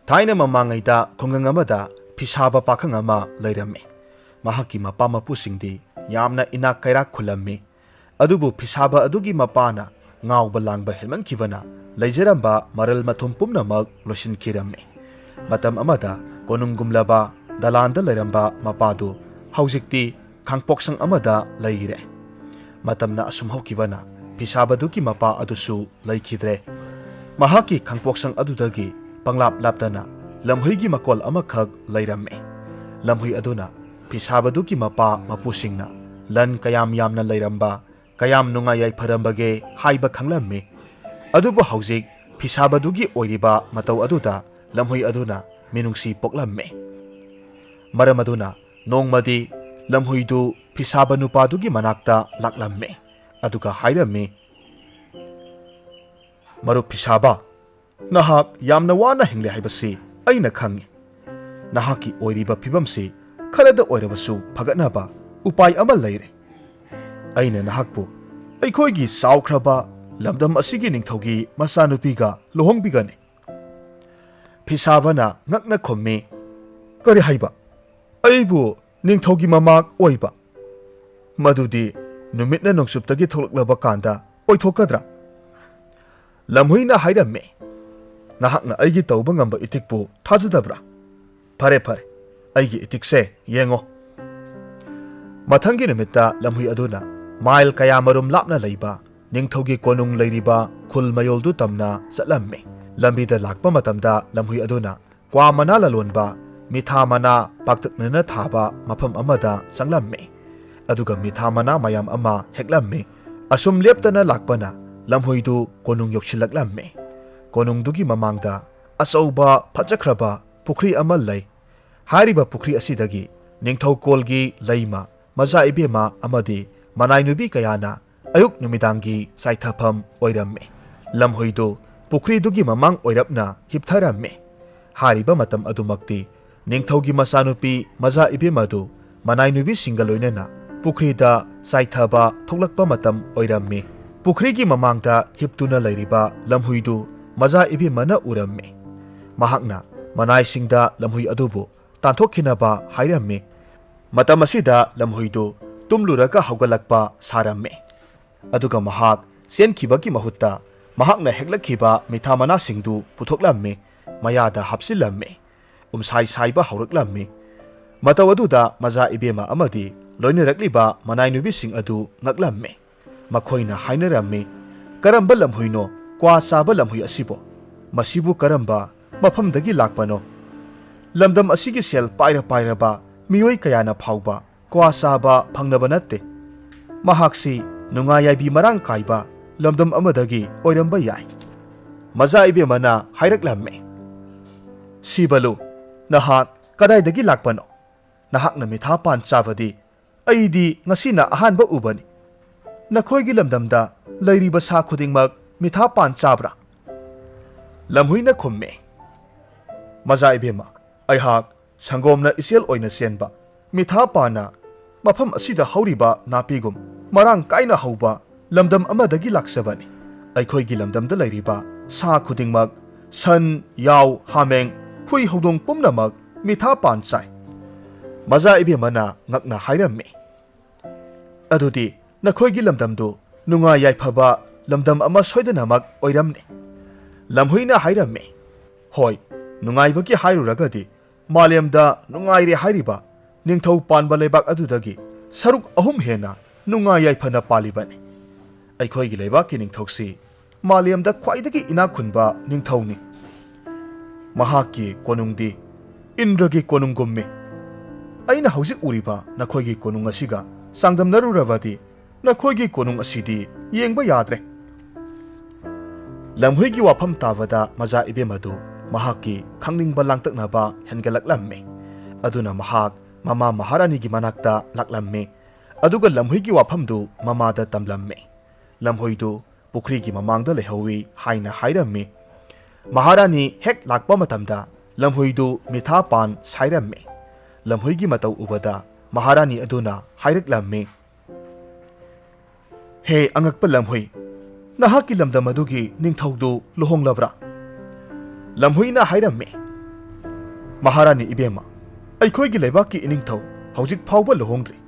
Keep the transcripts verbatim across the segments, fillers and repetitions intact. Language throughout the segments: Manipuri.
ꯊꯥꯏꯅ ꯃꯃꯥꯡꯉꯩꯗ ꯈꯨꯡꯒꯪ ꯑꯃꯗ ꯐꯤꯁꯥꯕ ꯄꯥꯈꯪ ꯑꯃ ꯂꯩꯔꯝꯃꯤ꯫ ꯃꯍꯥꯛꯀꯤ ꯃꯄꯥ ꯃꯄꯨꯁꯤꯡꯗꯤ ꯌꯥꯝꯅ ꯏꯅꯥꯛ ꯀꯩꯔꯥꯛ ꯈꯨꯜꯂꯝꯃꯤ꯫ ꯑꯗꯨꯕꯨ ꯐꯤꯁꯥꯕ ꯑꯗꯨꯒꯤ ꯃꯄꯥꯅ ꯉꯥꯎꯕ ꯂꯥꯡꯕ ꯍꯦꯟꯃꯟꯈꯤꯕꯅ ꯂꯩꯖꯔꯝꯕ ꯃꯔꯜ ꯃꯊꯨꯝ ꯄꯨꯝꯅꯃꯛ ꯂꯣꯏꯁꯤꯟꯈꯤꯔꯝꯃꯤ꯫ ꯃꯇꯝ ꯑꯃꯗ ꯀꯣꯅꯨꯡꯒꯨꯝꯂꯕ ꯗꯂꯥꯟꯗ ꯂꯩꯔꯝꯕ ꯃꯄꯥꯗꯨ ꯍꯧꯖꯤꯛꯇꯤ ꯈꯥꯡꯄꯣꯛꯁꯪ ꯑꯃꯗ ꯂꯩꯔꯦ꯫ ꯃꯇꯝꯅ ꯑꯁꯨꯝ ꯍꯧꯈꯤꯕꯅ ꯐꯤꯁꯥꯕꯗꯨꯒꯤ ꯃꯄꯥ ꯑꯗꯨꯁꯨ ꯂꯩꯈꯤꯗ꯭ꯔꯦ꯫ ꯃꯍꯥꯛꯀꯤ ꯈꯥꯡꯄꯣꯛꯁꯪ ꯑꯗꯨꯗꯒꯤ ꯄꯪꯂꯥꯞ ꯂꯥꯞꯇꯅ ꯂꯝꯍꯨꯏꯒꯤ ꯃꯀꯣꯜ ꯑꯃꯈꯛ ꯂꯩꯔꯝꯃꯤ꯫ ꯂꯝꯍꯨꯏ ꯑꯗꯨꯅ ꯐꯤꯁꯥꯕꯗꯨꯒꯤ ꯃꯄꯥ ꯃꯄꯨꯁꯤꯡꯅ ꯂꯟ ꯀꯌꯥꯝ ꯌꯥꯝꯅ ꯂꯩꯔꯝꯕ, ꯀꯌꯥꯝ ꯅꯨꯡꯉꯥꯏ ꯌꯥꯏꯐꯔꯝꯕꯒꯦ ꯍꯥꯏꯕ ꯈꯪꯂꯝꯃꯤ꯫ ꯑꯗꯨꯕꯨ ꯍꯧꯖꯤꯛ ꯐꯤꯁꯥꯕꯗꯨꯒꯤ ꯑꯣꯏꯔꯤꯕ ꯃꯇꯧ ꯑꯗꯨꯗ ꯂꯝꯍꯨꯏ ꯑꯗꯨꯅ ꯃꯤꯅꯨꯡꯁꯤ ꯄꯣꯛꯂꯝꯃꯤ꯫ ꯃꯔꯝ ꯑꯗꯨꯅ ꯅꯣꯡꯃꯗꯤ ꯂꯝꯍꯨꯏꯗꯨ ꯐꯤꯁꯥꯕ ꯅꯨꯄꯥꯗꯨꯒꯤ ꯃꯅꯥꯛꯇ ꯂꯥꯛꯂꯝꯃꯤ꯫ ꯑꯗꯨꯒ ꯍꯥꯏꯔꯝꯃꯤ, "ꯃꯔꯨꯞ ꯐꯤꯁꯥꯕ, ꯅꯍꯥꯛ ꯌꯥꯝꯅ ꯋꯥꯅ ꯍꯤꯡꯂꯦ ꯍꯥꯏꯕꯁꯤ ꯑꯩꯅ ꯈꯪꯏ꯫ ꯅꯍꯥꯛꯀꯤ ꯑꯣꯏꯔꯤꯕ ꯐꯤꯕꯝꯁꯤ ꯈꯔꯗ ꯑꯣꯏꯔꯕꯁꯨ ꯐꯒꯠꯅꯕ ꯎꯄꯥꯏ ꯑꯃ ꯂꯩꯔꯦ꯫ ꯑꯩꯅ ꯅꯍꯥꯛꯄꯨ ꯑꯩꯈꯣꯏꯒꯤ ꯆꯥꯎꯈ꯭ꯔꯕ ꯂꯝꯗꯝ ꯑꯁꯤꯒꯤ ꯅꯤꯡꯊꯧꯒꯤ ꯃꯆꯥꯅꯨꯄꯤꯒ ꯂꯨꯍꯣꯡꯕꯤꯒꯅꯤ꯫" ꯐꯤꯁꯥꯕꯅ ꯉꯛꯅ ꯈꯨꯝꯃꯤ, "ꯀꯔꯤ ꯍꯥꯏꯕ? ꯑꯩꯕꯨ ꯅꯤꯡꯊꯧꯒꯤ ꯃꯃꯥꯛ ꯑꯣꯏꯕ? ꯃꯗꯨꯗꯤ ꯅꯨꯃꯤꯠꯅ ꯅꯣꯡꯆꯨꯞꯇꯒꯤ ꯊꯣꯛꯂꯛꯂꯕ ꯀꯥꯟꯗ ꯑꯣꯏꯊꯣꯛꯀꯗ꯭ꯔꯥ?" ꯂꯝꯍꯨꯏꯅ ꯍꯥꯏꯔꯝꯃꯤ, "ꯅꯍꯥꯛꯅ ꯑꯩꯒꯤ ꯇꯧꯕ ꯉꯝꯕ ꯏꯊꯤꯛꯄꯨ ꯊꯥꯖꯗꯕ꯭ꯔꯥ? ꯐꯔꯦ, ꯐꯔꯦ, ꯑꯩꯒꯤ ꯏꯊꯤꯛꯁꯦ ꯌꯦꯡꯉꯣ꯫" ꯃꯊꯪꯒꯤ ꯅꯨꯃꯤꯠꯇ ꯂꯝꯍꯨꯏ ꯑꯗꯨꯅ ꯃꯥꯏꯜ ꯀꯌꯥꯃꯔꯨꯝ ꯂꯥꯞꯅ ꯂꯩꯕ ꯅꯤꯡꯊꯧꯒꯤ ꯀꯣꯅꯨꯡ ꯂꯩꯔꯤꯕ ꯈꯨꯜ ꯃꯌꯣꯜꯗꯨ ꯇꯝꯅ ꯆꯠꯂꯝꯃꯤ꯫ ꯂꯝꯕꯤꯗ ꯂꯥꯛꯄ ꯃꯇꯝꯗ ꯂꯝꯍꯨꯏ ꯑꯗꯨꯅ ꯀ꯭ꯋꯥ ꯃꯅꯥ ꯂꯂꯣꯟꯕ ꯃꯤꯊꯥ ꯃꯅꯥ ꯄꯥꯛꯇꯛꯅꯅ ꯊꯥꯕ ꯃꯐꯝ ꯑꯃꯗ ꯆꯪꯂꯝꯃꯤ꯫ ꯑꯗꯨꯒ ꯃꯤꯊꯥ ꯃꯅꯥ ꯃꯌꯥꯝ ꯑꯃ ꯍꯦꯛꯂꯝꯃꯤ꯫ ꯑꯁꯨꯝ ꯂꯦꯞꯇꯅ ꯂꯥꯛꯄꯅ ꯂꯝꯍꯨꯏꯗꯨ ꯀꯣꯅꯨꯡ ꯌꯧꯁꯤꯜꯂꯛꯂꯝꯃꯤ꯫ ꯀꯣꯅꯨꯡꯗꯨꯒꯤ ꯃꯃꯥꯡꯗ ꯑꯆꯧꯕ ꯐꯖꯈ꯭ꯔꯕ ꯄꯨꯈ꯭ꯔꯤ ꯑꯃ ꯂꯩ꯫ ꯍꯥꯏꯔꯤꯕ ꯄꯨꯈ꯭ꯔꯤ ꯑꯁꯤꯗꯒꯤ ꯅꯤꯡꯊꯧꯀꯣꯜꯒꯤ ꯂꯩꯃ, ꯃꯆꯥ ꯏꯕꯦꯝꯃ ꯑꯃꯗꯤ ꯃꯅꯥꯏ ꯅꯨꯄꯤ ꯀꯌꯥꯅ ꯑꯌꯨꯛ ꯅꯨꯃꯤꯗꯥꯡꯒꯤ ꯆꯥꯏꯊꯐꯝ ꯑꯣꯏꯔꯝꯃꯤ꯫ ꯂꯝꯍꯨꯏꯗꯨ ꯄꯨꯈ꯭ꯔꯤꯗꯨꯒꯤ ꯃꯃꯥꯡ ꯑꯣꯏꯔꯞꯅ ꯍꯤꯞꯊꯔꯝꯃꯤ꯫ ꯍꯥꯏꯔꯤꯕ ꯃꯇꯝ ꯑꯗꯨꯃꯛꯇꯤ ꯅꯤꯡꯊꯧꯒꯤ ꯃꯆꯥꯅꯨꯄꯤ ꯃꯆꯥ ꯏꯕꯦꯝꯃꯗꯨ ꯃꯅꯥꯏ ꯅꯨꯄꯤꯁꯤꯡꯒ ꯂꯣꯏꯅꯅ ꯄꯨꯈ꯭ꯔꯤꯗ ꯆꯥꯏꯊꯕ ꯊꯣꯛꯂꯛꯄ ꯃꯇꯝ ꯑꯣꯏꯔꯝꯃꯤ꯫ ꯄꯨꯈ꯭ꯔꯤꯒꯤ ꯃꯃꯥꯡꯗ ꯍꯤꯞꯇꯨꯅ ꯂꯩꯔꯤꯕ ꯂꯝꯍꯨꯏꯗꯨ ꯃꯆꯥ ꯏꯕꯦꯝꯃꯅ ꯎꯔꯝꯃꯤ꯫ ꯃꯍꯥꯛꯅ ꯃꯅꯥꯏꯁꯤꯡꯗ ꯂꯝꯍꯨꯏ ꯑꯗꯨꯕꯨ ꯇꯥꯟꯊꯣꯛꯈꯤꯅꯕ ꯍꯥꯏꯔꯝꯃꯤ꯫ ꯃꯇꯝ ꯑꯁꯤꯗ ꯂꯝꯍꯨꯏꯗꯨ ꯇꯨꯝꯂꯨꯔꯒ ꯍꯧꯒꯠꯂꯛꯄ ꯁꯥꯔꯝꯃꯤ꯫ ꯑꯗꯨꯒ ꯃꯍꯥꯛ ꯆꯦꯟꯈꯤꯕꯒꯤ ꯃꯍꯨꯠꯇ ꯃꯍꯥꯛꯅ ꯍꯦꯛꯂꯛꯈꯤꯕ ꯃꯤꯊꯥ ꯃꯅꯥꯁꯤꯡꯗꯨ ꯄꯨꯊꯣꯛꯂꯝꯃꯤ, ꯃꯌꯥꯗ ꯍꯥꯞꯆꯤꯜꯂꯝꯃꯤ, ꯎꯝꯁꯥꯏ ꯁꯥꯏꯕ ꯍꯧꯔꯛꯂꯝꯃꯤ꯫ ꯃꯇꯧ ꯑꯗꯨꯗ ꯃꯖꯥ ꯏꯕꯦꯝꯃ ꯑꯃꯗꯤ ꯂꯣꯏꯅꯔꯛꯂꯤꯕ ꯃꯅꯥꯏ ꯅꯨꯄꯤꯁꯤꯡ ꯑꯗꯨ ꯉꯛꯂꯝꯃꯤ꯫ ꯃꯈꯣꯏꯅ ꯍꯥꯏꯅꯔꯝꯃꯤ, "ꯀꯔꯝꯕ ꯂꯝꯍꯨꯏꯅꯣ ꯀ꯭ꯋꯥ ꯆꯥꯕ ꯂꯝꯍꯨꯏ ꯑꯁꯤꯕꯣ? ꯃꯁꯤꯕꯨ ꯀꯔꯝꯕ ꯃꯐꯝꯗꯒꯤ ꯂꯥꯛꯄꯅꯣ? ꯂꯝꯗꯝ ꯑꯁꯤꯒꯤ ꯁꯦꯜ ꯄꯥꯏꯔ ꯄꯥꯏꯔꯕ ꯃꯤꯑꯣꯏ ꯀꯌꯥꯅ ꯐꯥꯎꯕ ꯀ꯭ꯋꯥ ꯆꯥꯕ ꯐꯪꯅꯕ ꯅꯠꯇꯦ꯫ ꯃꯍꯥꯛꯁꯤ ꯅꯨꯡꯉꯥꯏ ꯌꯥꯏꯕꯤ ꯃꯔꯥꯡ ꯀꯥꯏꯕ ꯂꯝꯗꯝ ꯑꯃꯗꯒꯤ ꯑꯣꯏꯔꯝꯕ ꯌꯥꯏ"꯫ ꯃꯖꯥ ꯏꯕꯦꯝꯃꯅ ꯍꯥꯏꯔꯛꯂꯝꯃꯤ, "ꯁꯤꯕꯂꯨ, ꯅꯍꯥꯛ ꯀꯗꯥꯏꯗꯒꯤ ꯂꯥꯛꯄꯅꯣ? ꯅꯍꯥꯛꯅ ꯃꯤꯊꯥ ꯄꯥꯟ ꯆꯥꯕꯗꯤ ꯑꯩꯗꯤ ꯉꯁꯤꯅ ꯑꯍꯥꯟꯕ ꯎꯕꯅꯤ꯫ ꯅꯈꯣꯏꯒꯤ ꯂꯝꯗꯝꯗ ꯂꯩꯔꯤꯕ ꯁꯥ ꯈꯨꯗꯤꯡꯃꯛ ꯃꯤꯊꯥ ꯄꯥꯟ ꯆꯥꯕ꯭ꯔꯥ?" ꯂꯝꯍꯨꯏꯅ ꯈꯨꯝꯃꯤ, "ꯃꯖꯥ ꯏꯕꯦꯝꯃ, ꯑꯩꯍꯥꯛ ꯁꯪꯒꯣꯝꯅ ꯏꯆꯦꯜ ꯑꯣꯏꯅ ꯆꯦꯟꯕ, ꯃꯤꯊꯥ ꯄꯥꯟꯅ ꯃꯐꯝ ꯑꯁꯤꯗ ꯍꯧꯔꯤꯕ ꯅꯥꯄꯤꯒꯨꯝ ꯃꯔꯥꯡ ꯀꯥꯏꯅ ꯍꯧꯕ ꯂꯝꯗꯝ ꯑꯃꯗꯒꯤ ꯂꯥꯛꯆꯕꯅꯤ꯫ ꯑꯩꯈꯣꯏꯒꯤ ꯂꯝꯗꯝꯗ ꯂꯩꯔꯤꯕ ꯁꯥ ꯈꯨꯗꯤꯡꯃꯛ, ꯁꯟ, ꯌꯥꯎ, ꯍꯥꯃꯦꯡ, ꯍꯨꯏ, ꯍꯧꯗꯣꯡ ꯄꯨꯝꯅꯃꯛ ꯃꯤꯊꯥ ꯄꯥꯟ ꯆꯥꯏ"꯫ ꯃꯖꯥ ꯏꯕꯦꯝꯃꯅ ꯉꯛꯅ ꯍꯥꯏꯔꯝꯃꯤ, "ꯑꯗꯨꯗꯤ ꯅꯈꯣꯏꯒꯤ ꯂꯝꯗꯝꯗꯨ ꯅꯨꯡꯉꯥꯏ ꯌꯥꯏꯐꯕ ꯂꯝꯗꯝ ꯑꯃ ꯁꯣꯏꯗꯅꯃꯛ ꯑꯣꯏꯔꯝꯅꯤ"꯫ ꯂꯝꯍꯨꯏꯅ ꯍꯥꯏꯔꯝꯃꯤ, "ꯍꯣꯏ, ꯅꯨꯡꯉꯥꯏꯕꯒꯤ ꯍꯥꯏꯔꯨꯔꯒꯗꯤ ꯃꯥꯂꯦꯝꯗ ꯅꯨꯡꯉꯥꯏꯔꯦ ꯍꯥꯏꯔꯤꯕ ꯅꯤꯡꯊꯧ ꯄꯥꯟꯕ ꯂꯩꯕꯥꯛ ꯑꯗꯨꯗꯒꯤ ꯁꯔꯨꯛ ꯑꯍꯨꯝ ꯍꯦꯟꯅ ꯅꯨꯡꯉꯥꯏ ꯌꯥꯏꯐꯅ ꯄꯥꯜꯂꯤꯕꯅꯤ꯫ ꯑꯩꯈꯣꯏꯒꯤ ꯂꯩꯕꯥꯛꯀꯤ ꯅꯤꯡꯊꯧꯁꯤ ꯃꯥꯂꯦꯝꯗ ꯈ꯭ꯋꯥꯏꯗꯒꯤ ꯏꯅꯥꯛ ꯈꯨꯟꯕ ꯅꯤꯡꯊꯧꯅꯤ꯫ ꯃꯍꯥꯛꯀꯤ ꯀꯣꯅꯨꯡꯗꯤ ꯏꯟꯗ꯭ꯔꯒꯤ ꯀꯣꯅꯨꯡꯒꯨꯝꯃꯤ꯫ ꯑꯩꯅ ꯍꯧꯖꯤꯛ ꯎꯔꯤꯕ ꯅꯈꯣꯏꯒꯤ ꯀꯣꯅꯨꯡ ꯑꯁꯤꯒ ꯆꯥꯡꯗꯝꯅꯔꯨꯔꯕꯗꯤ ꯅꯈꯣꯏꯒꯤ ꯀꯣꯅꯨꯡ ꯑꯁꯤꯗꯤ ꯌꯦꯡꯕ ꯌꯥꯗ꯭ꯔꯦ"꯫ ꯂꯝꯍꯨꯏꯒꯤ ꯋꯥꯐꯝ ꯇꯥꯕꯗ ꯃꯖꯥ ꯏꯕꯦꯝ ꯑꯗꯨ ꯃꯍꯥꯛꯀꯤ ꯈꯪꯅꯤꯡꯕ ꯂꯥꯡꯇꯛꯅꯕ ꯍꯦꯟꯒꯠꯂꯛꯂꯝꯃꯤ꯫ ꯑꯗꯨꯅ ꯃꯍꯥꯛ ꯃꯃꯥ ꯃꯍꯥꯔꯥꯅꯤꯒꯤ ꯃꯅꯥꯛꯇ ꯂꯥꯛꯂꯝꯃꯤ꯫ ꯑꯗꯨꯒ ꯂꯝꯍꯨꯏꯒꯤ ꯋꯥꯐꯝꯗꯨ ꯃꯃꯥꯗ ꯇꯝꯂꯝꯃꯤ꯫ ꯂꯝꯍꯨꯏꯗꯨ ꯄꯨꯈ꯭ꯔꯤꯒꯤ ꯃꯃꯥꯡꯗ ꯂꯩꯍꯧꯏ ꯍꯥꯏꯅ ꯍꯥꯏꯔꯝꯃꯤ꯫ ꯃꯍꯥꯔꯥꯅꯤ ꯍꯦꯛ ꯂꯥꯛꯄ ꯃꯇꯝꯗ ꯂꯝꯍꯨꯏꯗꯨ ꯃꯤꯊꯥ ꯄꯥꯟ ꯁꯥꯏꯔꯝꯃꯤ꯫ ꯂꯝꯍꯨꯏꯒꯤ ꯃꯇꯧ ꯎꯕꯗ ꯃꯍꯥꯔꯥꯅꯤ ꯑꯗꯨꯅ ꯍꯥꯏꯔꯛꯂꯝꯃꯤ, "ꯍꯦ ꯑꯉꯛꯄ ꯂꯝꯍꯨꯏ, ꯅꯍꯥꯛꯀꯤ ꯂꯝꯗꯝ ꯑꯗꯨꯒꯤ ꯅꯤꯡꯊꯧꯗꯨ ꯂꯨꯍꯣꯡꯂꯕ꯭ꯔꯥ?" ꯂꯝꯍꯨꯏꯅ ꯍꯥꯏꯔꯝꯃꯤ, "ꯃꯍꯥꯔꯥꯅꯤ ꯏꯕꯦꯝꯃ, ꯑꯩꯈꯣꯏꯒꯤ ꯂꯩꯕꯥꯛꯀꯤ ꯏꯅꯤꯡꯊꯧ ꯍꯧꯖꯤꯛ ꯐꯥꯎꯕ ꯂꯨꯍꯣꯡꯗ꯭ꯔꯤ꯫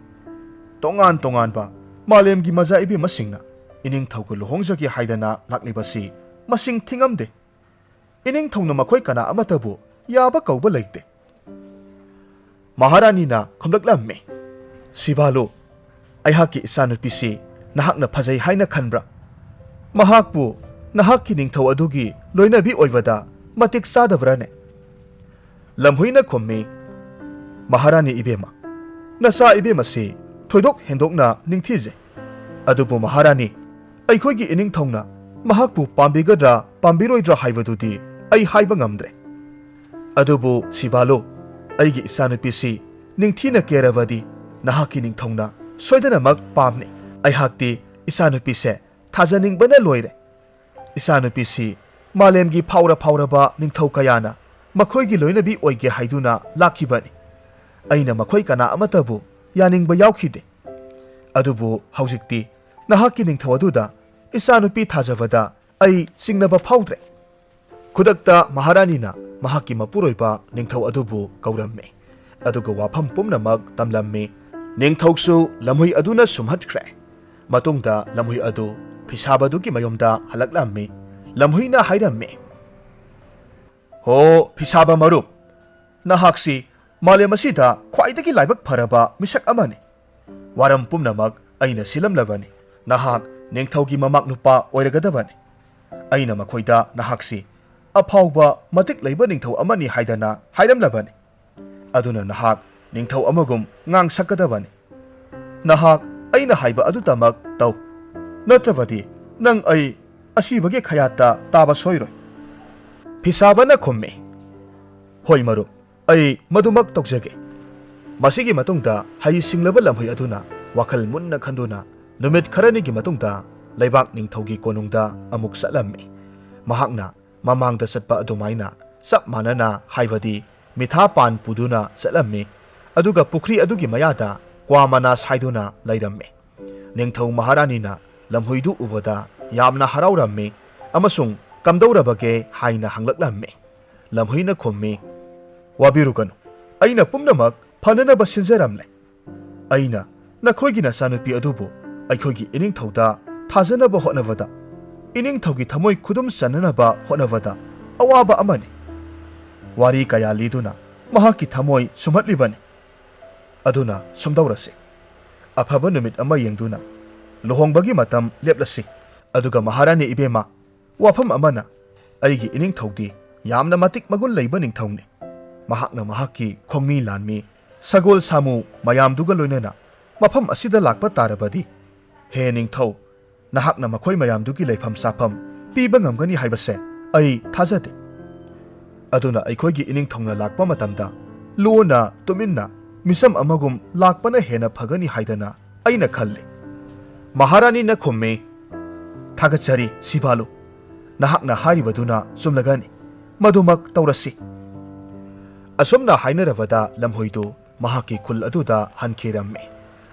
ꯇꯣꯉꯥꯟ ꯇꯣꯉꯥꯟꯕ ꯃꯥꯂꯦꯝꯒꯤ ꯃꯖꯥ ꯏꯕꯦꯝꯃꯁꯤꯡꯅ ꯏꯅꯤꯡꯊꯧꯒ ꯂꯨꯍꯣꯡꯖꯒꯦ ꯍꯥꯏꯗꯅ ꯂꯥꯛꯂꯤꯕꯁꯤ ꯃꯁꯤꯡ ꯊꯤꯉꯝꯗꯦ꯫ ꯏꯅꯤꯡꯊꯧꯅ ꯃꯈꯣꯏ ꯀꯅꯥ ꯑꯃꯠꯇꯕꯨ ꯌꯥꯕ ꯀꯧꯕ ꯂꯩꯇꯦ꯫" ꯃꯍꯥꯔꯥꯅꯤꯅ ꯈꯨꯝꯂꯛꯂꯝꯃꯤ, "ꯁꯤꯕꯥꯂꯨ, ꯑꯩꯍꯥꯛꯀꯤ ꯏꯆꯥꯅꯨꯄꯤꯁꯤ ꯅꯍꯥꯛꯅ ꯐꯖꯩ ꯍꯥꯏꯅ ꯈꯟꯕ꯭ꯔꯥ? ꯃꯍꯥꯛꯄꯨ ꯅꯍꯥꯛꯀꯤ ꯅꯤꯡꯊꯧ ꯑꯗꯨꯒꯤ ꯂꯣꯏꯅꯕꯤ ꯑꯣꯏꯕꯗ ꯃꯇꯤꯛ ꯆꯥꯗꯕ꯭ꯔꯥꯅꯦ?" ꯂꯝꯍꯨꯏꯅ ꯈꯨꯝꯃꯤ, "ꯃꯍꯥꯔꯥꯅꯤ ꯏꯕꯦꯝꯃ, ꯅꯆꯥ ꯏꯕꯦꯝꯃꯁꯤ ꯊꯣꯏꯗꯣꯛ ꯍꯦꯟꯗꯣꯛꯅ ꯅꯤꯡꯊꯤꯖꯩ꯫ ꯑꯗꯨꯕꯨ ꯃꯍꯥꯔꯥꯅꯤ, ꯑꯩꯈꯣꯏꯒꯤ ꯏꯅꯤꯡꯊꯧꯅ ꯃꯍꯥꯛꯄꯨ ꯄꯥꯝꯕꯤꯒꯗ꯭ꯔꯥ ꯄꯥꯝꯕꯤꯔꯣꯏꯗ꯭ꯔꯥ ꯍꯥꯏꯕꯗꯨꯗꯤ ꯑꯩ ꯍꯥꯏꯕ ꯉꯝꯗ꯭ꯔꯦ꯫ ꯑꯗꯨꯕꯨ ꯁꯤꯕꯥꯂꯨ, ꯑꯩꯒꯤ ꯏꯆꯥꯅꯨꯄꯤꯁꯤ ꯅꯤꯡꯊꯤꯅ ꯀꯦꯔꯕꯗꯤ ꯅꯍꯥꯛꯀꯤ ꯅꯤꯡꯊꯧꯅ ꯁꯣꯏꯗꯅꯃꯛ ꯄꯥꯝꯅꯤ꯫ ꯑꯩꯍꯥꯛꯇꯤ ꯏꯆꯥꯅꯨꯄꯤꯁꯦ ꯊꯥꯖꯅꯤꯡꯕꯅ ꯂꯣꯏꯔꯦ꯫ ꯏꯆꯥꯅꯨꯄꯤꯁꯤ ꯃꯥꯂꯦꯝꯒꯤ ꯐꯥꯎꯔ ꯐꯥꯎꯔꯕ ꯅꯤꯡꯊꯧ ꯀꯌꯥꯅ ꯃꯈꯣꯏꯒꯤ ꯂꯣꯏꯅꯕꯤ ꯑꯣꯏꯒꯦ ꯍꯥꯏꯗꯨꯅ ꯂꯥꯛꯈꯤꯕꯅꯤ꯫ ꯑꯩꯅ ꯃꯈꯣꯏ ꯀꯅꯥ ꯑꯃꯠꯇꯕꯨ ꯌꯥꯅꯤꯡꯕ ꯌꯥꯎꯈꯤꯗꯦ꯫ ꯑꯗꯨꯕꯨ ꯍꯧꯖꯤꯛꯇꯤ ꯅꯍꯥꯛꯀꯤ ꯅꯤꯡꯊꯧ ꯑꯗꯨꯗ ꯏꯆꯥꯅꯨꯄꯤ ꯊꯥꯖꯕꯗ ꯑꯩ ꯆꯤꯡꯅꯕ ꯐꯥꯎꯗ꯭ꯔꯦ꯫" ꯈꯨꯗꯛꯇ ꯃꯍꯥꯔꯥꯅꯤꯅ ꯃꯍꯥꯛꯀꯤ ꯃꯄꯨꯔꯣꯏꯕ ꯅꯤꯡꯊꯧ ꯑꯗꯨꯕꯨ ꯀꯧꯔꯝꯃꯤ, ꯑꯗꯨꯒ ꯋꯥꯐꯝ ꯄꯨꯝꯅꯃꯛ ꯇꯝꯂꯝꯃꯤ꯫ ꯅꯤꯡꯊꯧꯁꯨ ꯂꯝꯍꯨꯏ ꯑꯗꯨꯅ ꯁꯨꯝꯍꯠꯈ꯭ꯔꯦ꯫ ꯃꯇꯨꯡꯗ ꯂꯝꯍꯨꯏ ꯑꯗꯨ ꯐꯤꯁꯥꯕꯗꯨꯒꯤ ꯃꯌꯨꯝꯗ ꯍꯜꯂꯛꯂꯝꯃꯤ꯫ ꯂꯝꯍꯨꯏꯅ ꯍꯥꯏꯔꯝꯃꯤ, "ꯍꯣ, ꯐꯤꯁꯥꯕ ꯃꯔꯨꯞ, ꯅꯍꯥꯛꯁꯤ ꯃꯥꯂꯦꯝ ꯑꯁꯤꯗ ꯈ꯭ꯋꯥꯏꯗꯒꯤ ꯂꯥꯏꯕꯛ ꯐꯔꯕ ꯃꯤꯁꯛ ꯑꯃꯅꯤ꯫ ꯋꯥꯔꯝ ꯄꯨꯝꯅꯃꯛ ꯑꯩꯅ ꯁꯤꯜꯂꯝꯂꯕꯅꯤ꯫ ꯅꯍꯥꯛ ꯅꯤꯡꯊꯧꯒꯤ ꯃꯃꯥꯛ ꯅꯨꯄꯥ ꯑꯣꯏꯔꯒꯗꯕꯅꯤ꯫ ꯑꯩꯅ ꯃꯈꯣꯏꯗ ꯅꯍꯥꯛꯁꯤ ꯑꯐꯥꯎꯕ ꯃꯇꯤꯛ ꯂꯩꯕ ꯅꯤꯡꯊꯧ ꯑꯃꯅꯤ ꯍꯥꯏꯗꯅ ꯍꯥꯏꯔꯝꯂꯕꯅꯤ꯫ ꯑꯗꯨꯅ ꯅꯍꯥꯛ ꯅꯤꯡꯊꯧ ꯑꯃꯒꯨꯝ ꯉꯥꯡꯁꯛꯀꯗꯕꯅꯤ꯫ ꯅꯍꯥꯛ ꯑꯩꯅ ꯍꯥꯏꯕ ꯑꯗꯨꯇꯃꯛ ꯇꯧ, ꯅꯠꯇ꯭ꯔꯕꯗꯤ ꯅꯪ ꯑꯩ ꯑꯁꯤꯕꯒꯤ ꯈꯌꯥꯠꯇ ꯇꯥꯕ ꯁꯣꯏꯔꯣꯏ꯫" ꯐꯤꯁꯥꯕꯅ ꯈꯨꯝꯃꯤ, "ꯍꯣꯏ ꯃꯔꯨꯞ, ꯑꯩ ꯃꯗꯨꯃꯛ ꯇꯧꯖꯒꯦ꯫" ꯃꯁꯤꯒꯤ ꯃꯇꯨꯡꯗ ꯍꯩ ꯁꯤꯡꯂꯕ ꯂꯝꯍꯨꯏ ꯑꯗꯨꯅ ꯋꯥꯈꯜ ꯃꯨꯟꯅ ꯈꯟꯗꯨꯅ ꯅꯨꯃꯤꯠ ꯈꯔꯅꯤꯒꯤ ꯃꯇꯨꯡꯗ ꯂꯩꯕꯥꯛ ꯅꯤꯡꯊꯧꯒꯤ ꯀꯣꯅꯨꯡꯗ ꯑꯃꯨꯛ ꯆꯠꯂꯝꯃꯤ꯫ ꯃꯍꯥꯛꯅ ꯃꯃꯥꯡꯗ ꯆꯠꯄ ꯑꯗꯨꯃꯥꯏꯅ ꯆꯞ ꯃꯥꯟꯅꯅ, ꯍꯥꯏꯕꯗꯤ ꯃꯤꯊꯥ ꯄꯥꯟ ꯄꯨꯗꯨꯅ ꯆꯠꯂꯝꯃꯤ꯫ ꯑꯗꯨꯒ ꯄꯨꯈ꯭ꯔꯤ ꯑꯗꯨꯒꯤ ꯃꯌꯥꯗ ꯀ꯭ꯋꯥ ꯃꯅꯥ ꯁꯥꯏꯗꯨꯅ ꯂꯩꯔꯝꯃꯤ꯫ ꯅꯤꯡꯊꯧ ꯃꯍꯥꯔꯥꯅꯤꯅ ꯂꯝꯍꯨꯏꯗꯨ ꯎꯕꯗ ꯌꯥꯝꯅ ꯍꯔꯥꯎꯔꯝꯃꯤ ꯑꯃꯁꯨꯡ "ꯀꯝꯗꯧꯔꯕꯒꯦ?" ꯍꯥꯏꯅ ꯍꯪꯂꯛꯂꯝꯃꯤ꯫ ꯂꯝꯍꯨꯏꯅ ꯈꯨꯝꯃꯤ, "ꯋꯥꯕꯤꯔꯨꯒꯅꯨ, ꯑꯩꯅ ꯄꯨꯝꯅꯃꯛ ꯐꯅꯅꯕ ꯁꯤꯟꯖꯔꯝꯂꯦ꯫ ꯑꯩꯅ ꯅꯈꯣꯏꯒꯤ ꯅꯆꯥꯅꯨꯄꯤ ꯑꯗꯨꯕꯨ ꯑꯩꯈꯣꯏꯒꯤ ꯏꯅꯤꯡꯊꯧꯗ ꯊꯥꯖꯅꯕ ꯍꯣꯠꯅꯕꯗ ꯏꯅꯤꯡꯊꯧꯒꯤ ꯊꯃꯣꯏ ꯈꯨꯗꯨꯝ ꯆꯟꯅꯅꯕ ꯍꯣꯠꯅꯕꯗ ꯑꯋꯥꯕ ꯑꯃꯅꯤ꯫ ꯋꯥꯔꯤ ꯀꯌꯥ ꯂꯤꯗꯨꯅ ꯃꯍꯥꯛꯀꯤ ꯊꯃꯣꯏ ꯁꯨꯝꯍꯠꯂꯤꯕꯅꯤ꯫ ꯑꯗꯨꯅ ꯁꯨꯝꯗꯧꯔꯁꯤ꯫ ꯑꯐꯕ ꯅꯨꯃꯤꯠ ꯑꯃ ꯌꯦꯡꯗꯨꯅ ꯂꯨꯍꯣꯡꯕꯒꯤ ꯃꯇꯝ ꯂꯦꯞꯂꯁꯤ꯫ ꯑꯗꯨꯒ ꯃꯍꯥꯔꯥꯅꯤ ꯏꯕꯦꯝꯃ, ꯋꯥꯐꯝ ꯑꯃꯅ, ꯑꯩꯒꯤ ꯏꯅꯤꯡꯊꯧꯗꯤ ꯌꯥꯝꯅ ꯃꯇꯤꯛ ꯃꯒꯨꯟ ꯂꯩꯕ ꯅꯤꯡꯊꯧꯅꯤ꯫ ꯃꯍꯥꯛꯅ ꯃꯍꯥꯛꯀꯤ ꯈꯣꯡꯃꯤ ꯂꯥꯟꯃꯤ, ꯁꯒꯣꯜ ꯁꯥꯃꯨ ꯃꯌꯥꯝꯗꯨꯒ ꯂꯣꯏꯅꯅ ꯃꯐꯝ ꯑꯁꯤꯗ ꯂꯥꯛꯄ ꯇꯥꯔꯕꯗꯤ, ꯍꯦ ꯅꯤꯡꯊꯧ, ꯅꯍꯥꯛꯅ ꯃꯈꯣꯏ ꯃꯌꯥꯝꯗꯨꯒꯤ ꯂꯩꯐꯝ ꯆꯥꯐꯝ ꯄꯤꯕ ꯉꯝꯒꯅꯤ ꯍꯥꯏꯕꯁꯦ ꯑꯩ ꯊꯥꯖꯗꯦ꯫ ꯑꯗꯨꯅ ꯑꯩꯈꯣꯏꯒꯤ ꯏꯅꯤꯡꯊꯧꯅ ꯂꯥꯛꯄ ꯃꯇꯝꯗ ꯂꯨꯅ ꯇꯨꯃꯤꯟꯅ ꯃꯤꯆꯝ ꯑꯃꯒꯨꯝ ꯂꯥꯛꯄꯅ ꯍꯦꯟꯅ ꯐꯒꯅꯤ ꯍꯥꯏꯗꯅ ꯑꯩꯅ ꯈꯜꯂꯤ꯫" ꯃꯍꯥꯔꯥꯅꯤꯅ ꯈꯨꯝꯃꯤ, "ꯊꯥꯒꯠꯆꯔꯤ ꯁꯤꯕꯥꯂꯨ, ꯅꯍꯥꯛꯅ ꯍꯥꯏꯔꯤꯕꯗꯨꯅ ꯆꯨꯝꯂꯒꯅꯤ꯫ ꯃꯗꯨꯃꯛ ꯇꯧꯔꯁꯤ꯫" ꯑꯁꯨꯝꯅ ꯍꯥꯏꯅꯔꯕꯗ ꯂꯝꯍꯨꯏꯗꯨ ꯃꯍꯥꯛꯀꯤ ꯈꯨꯜ ꯑꯗꯨꯗ ꯍꯟꯈꯤꯔꯝꯃꯤ꯫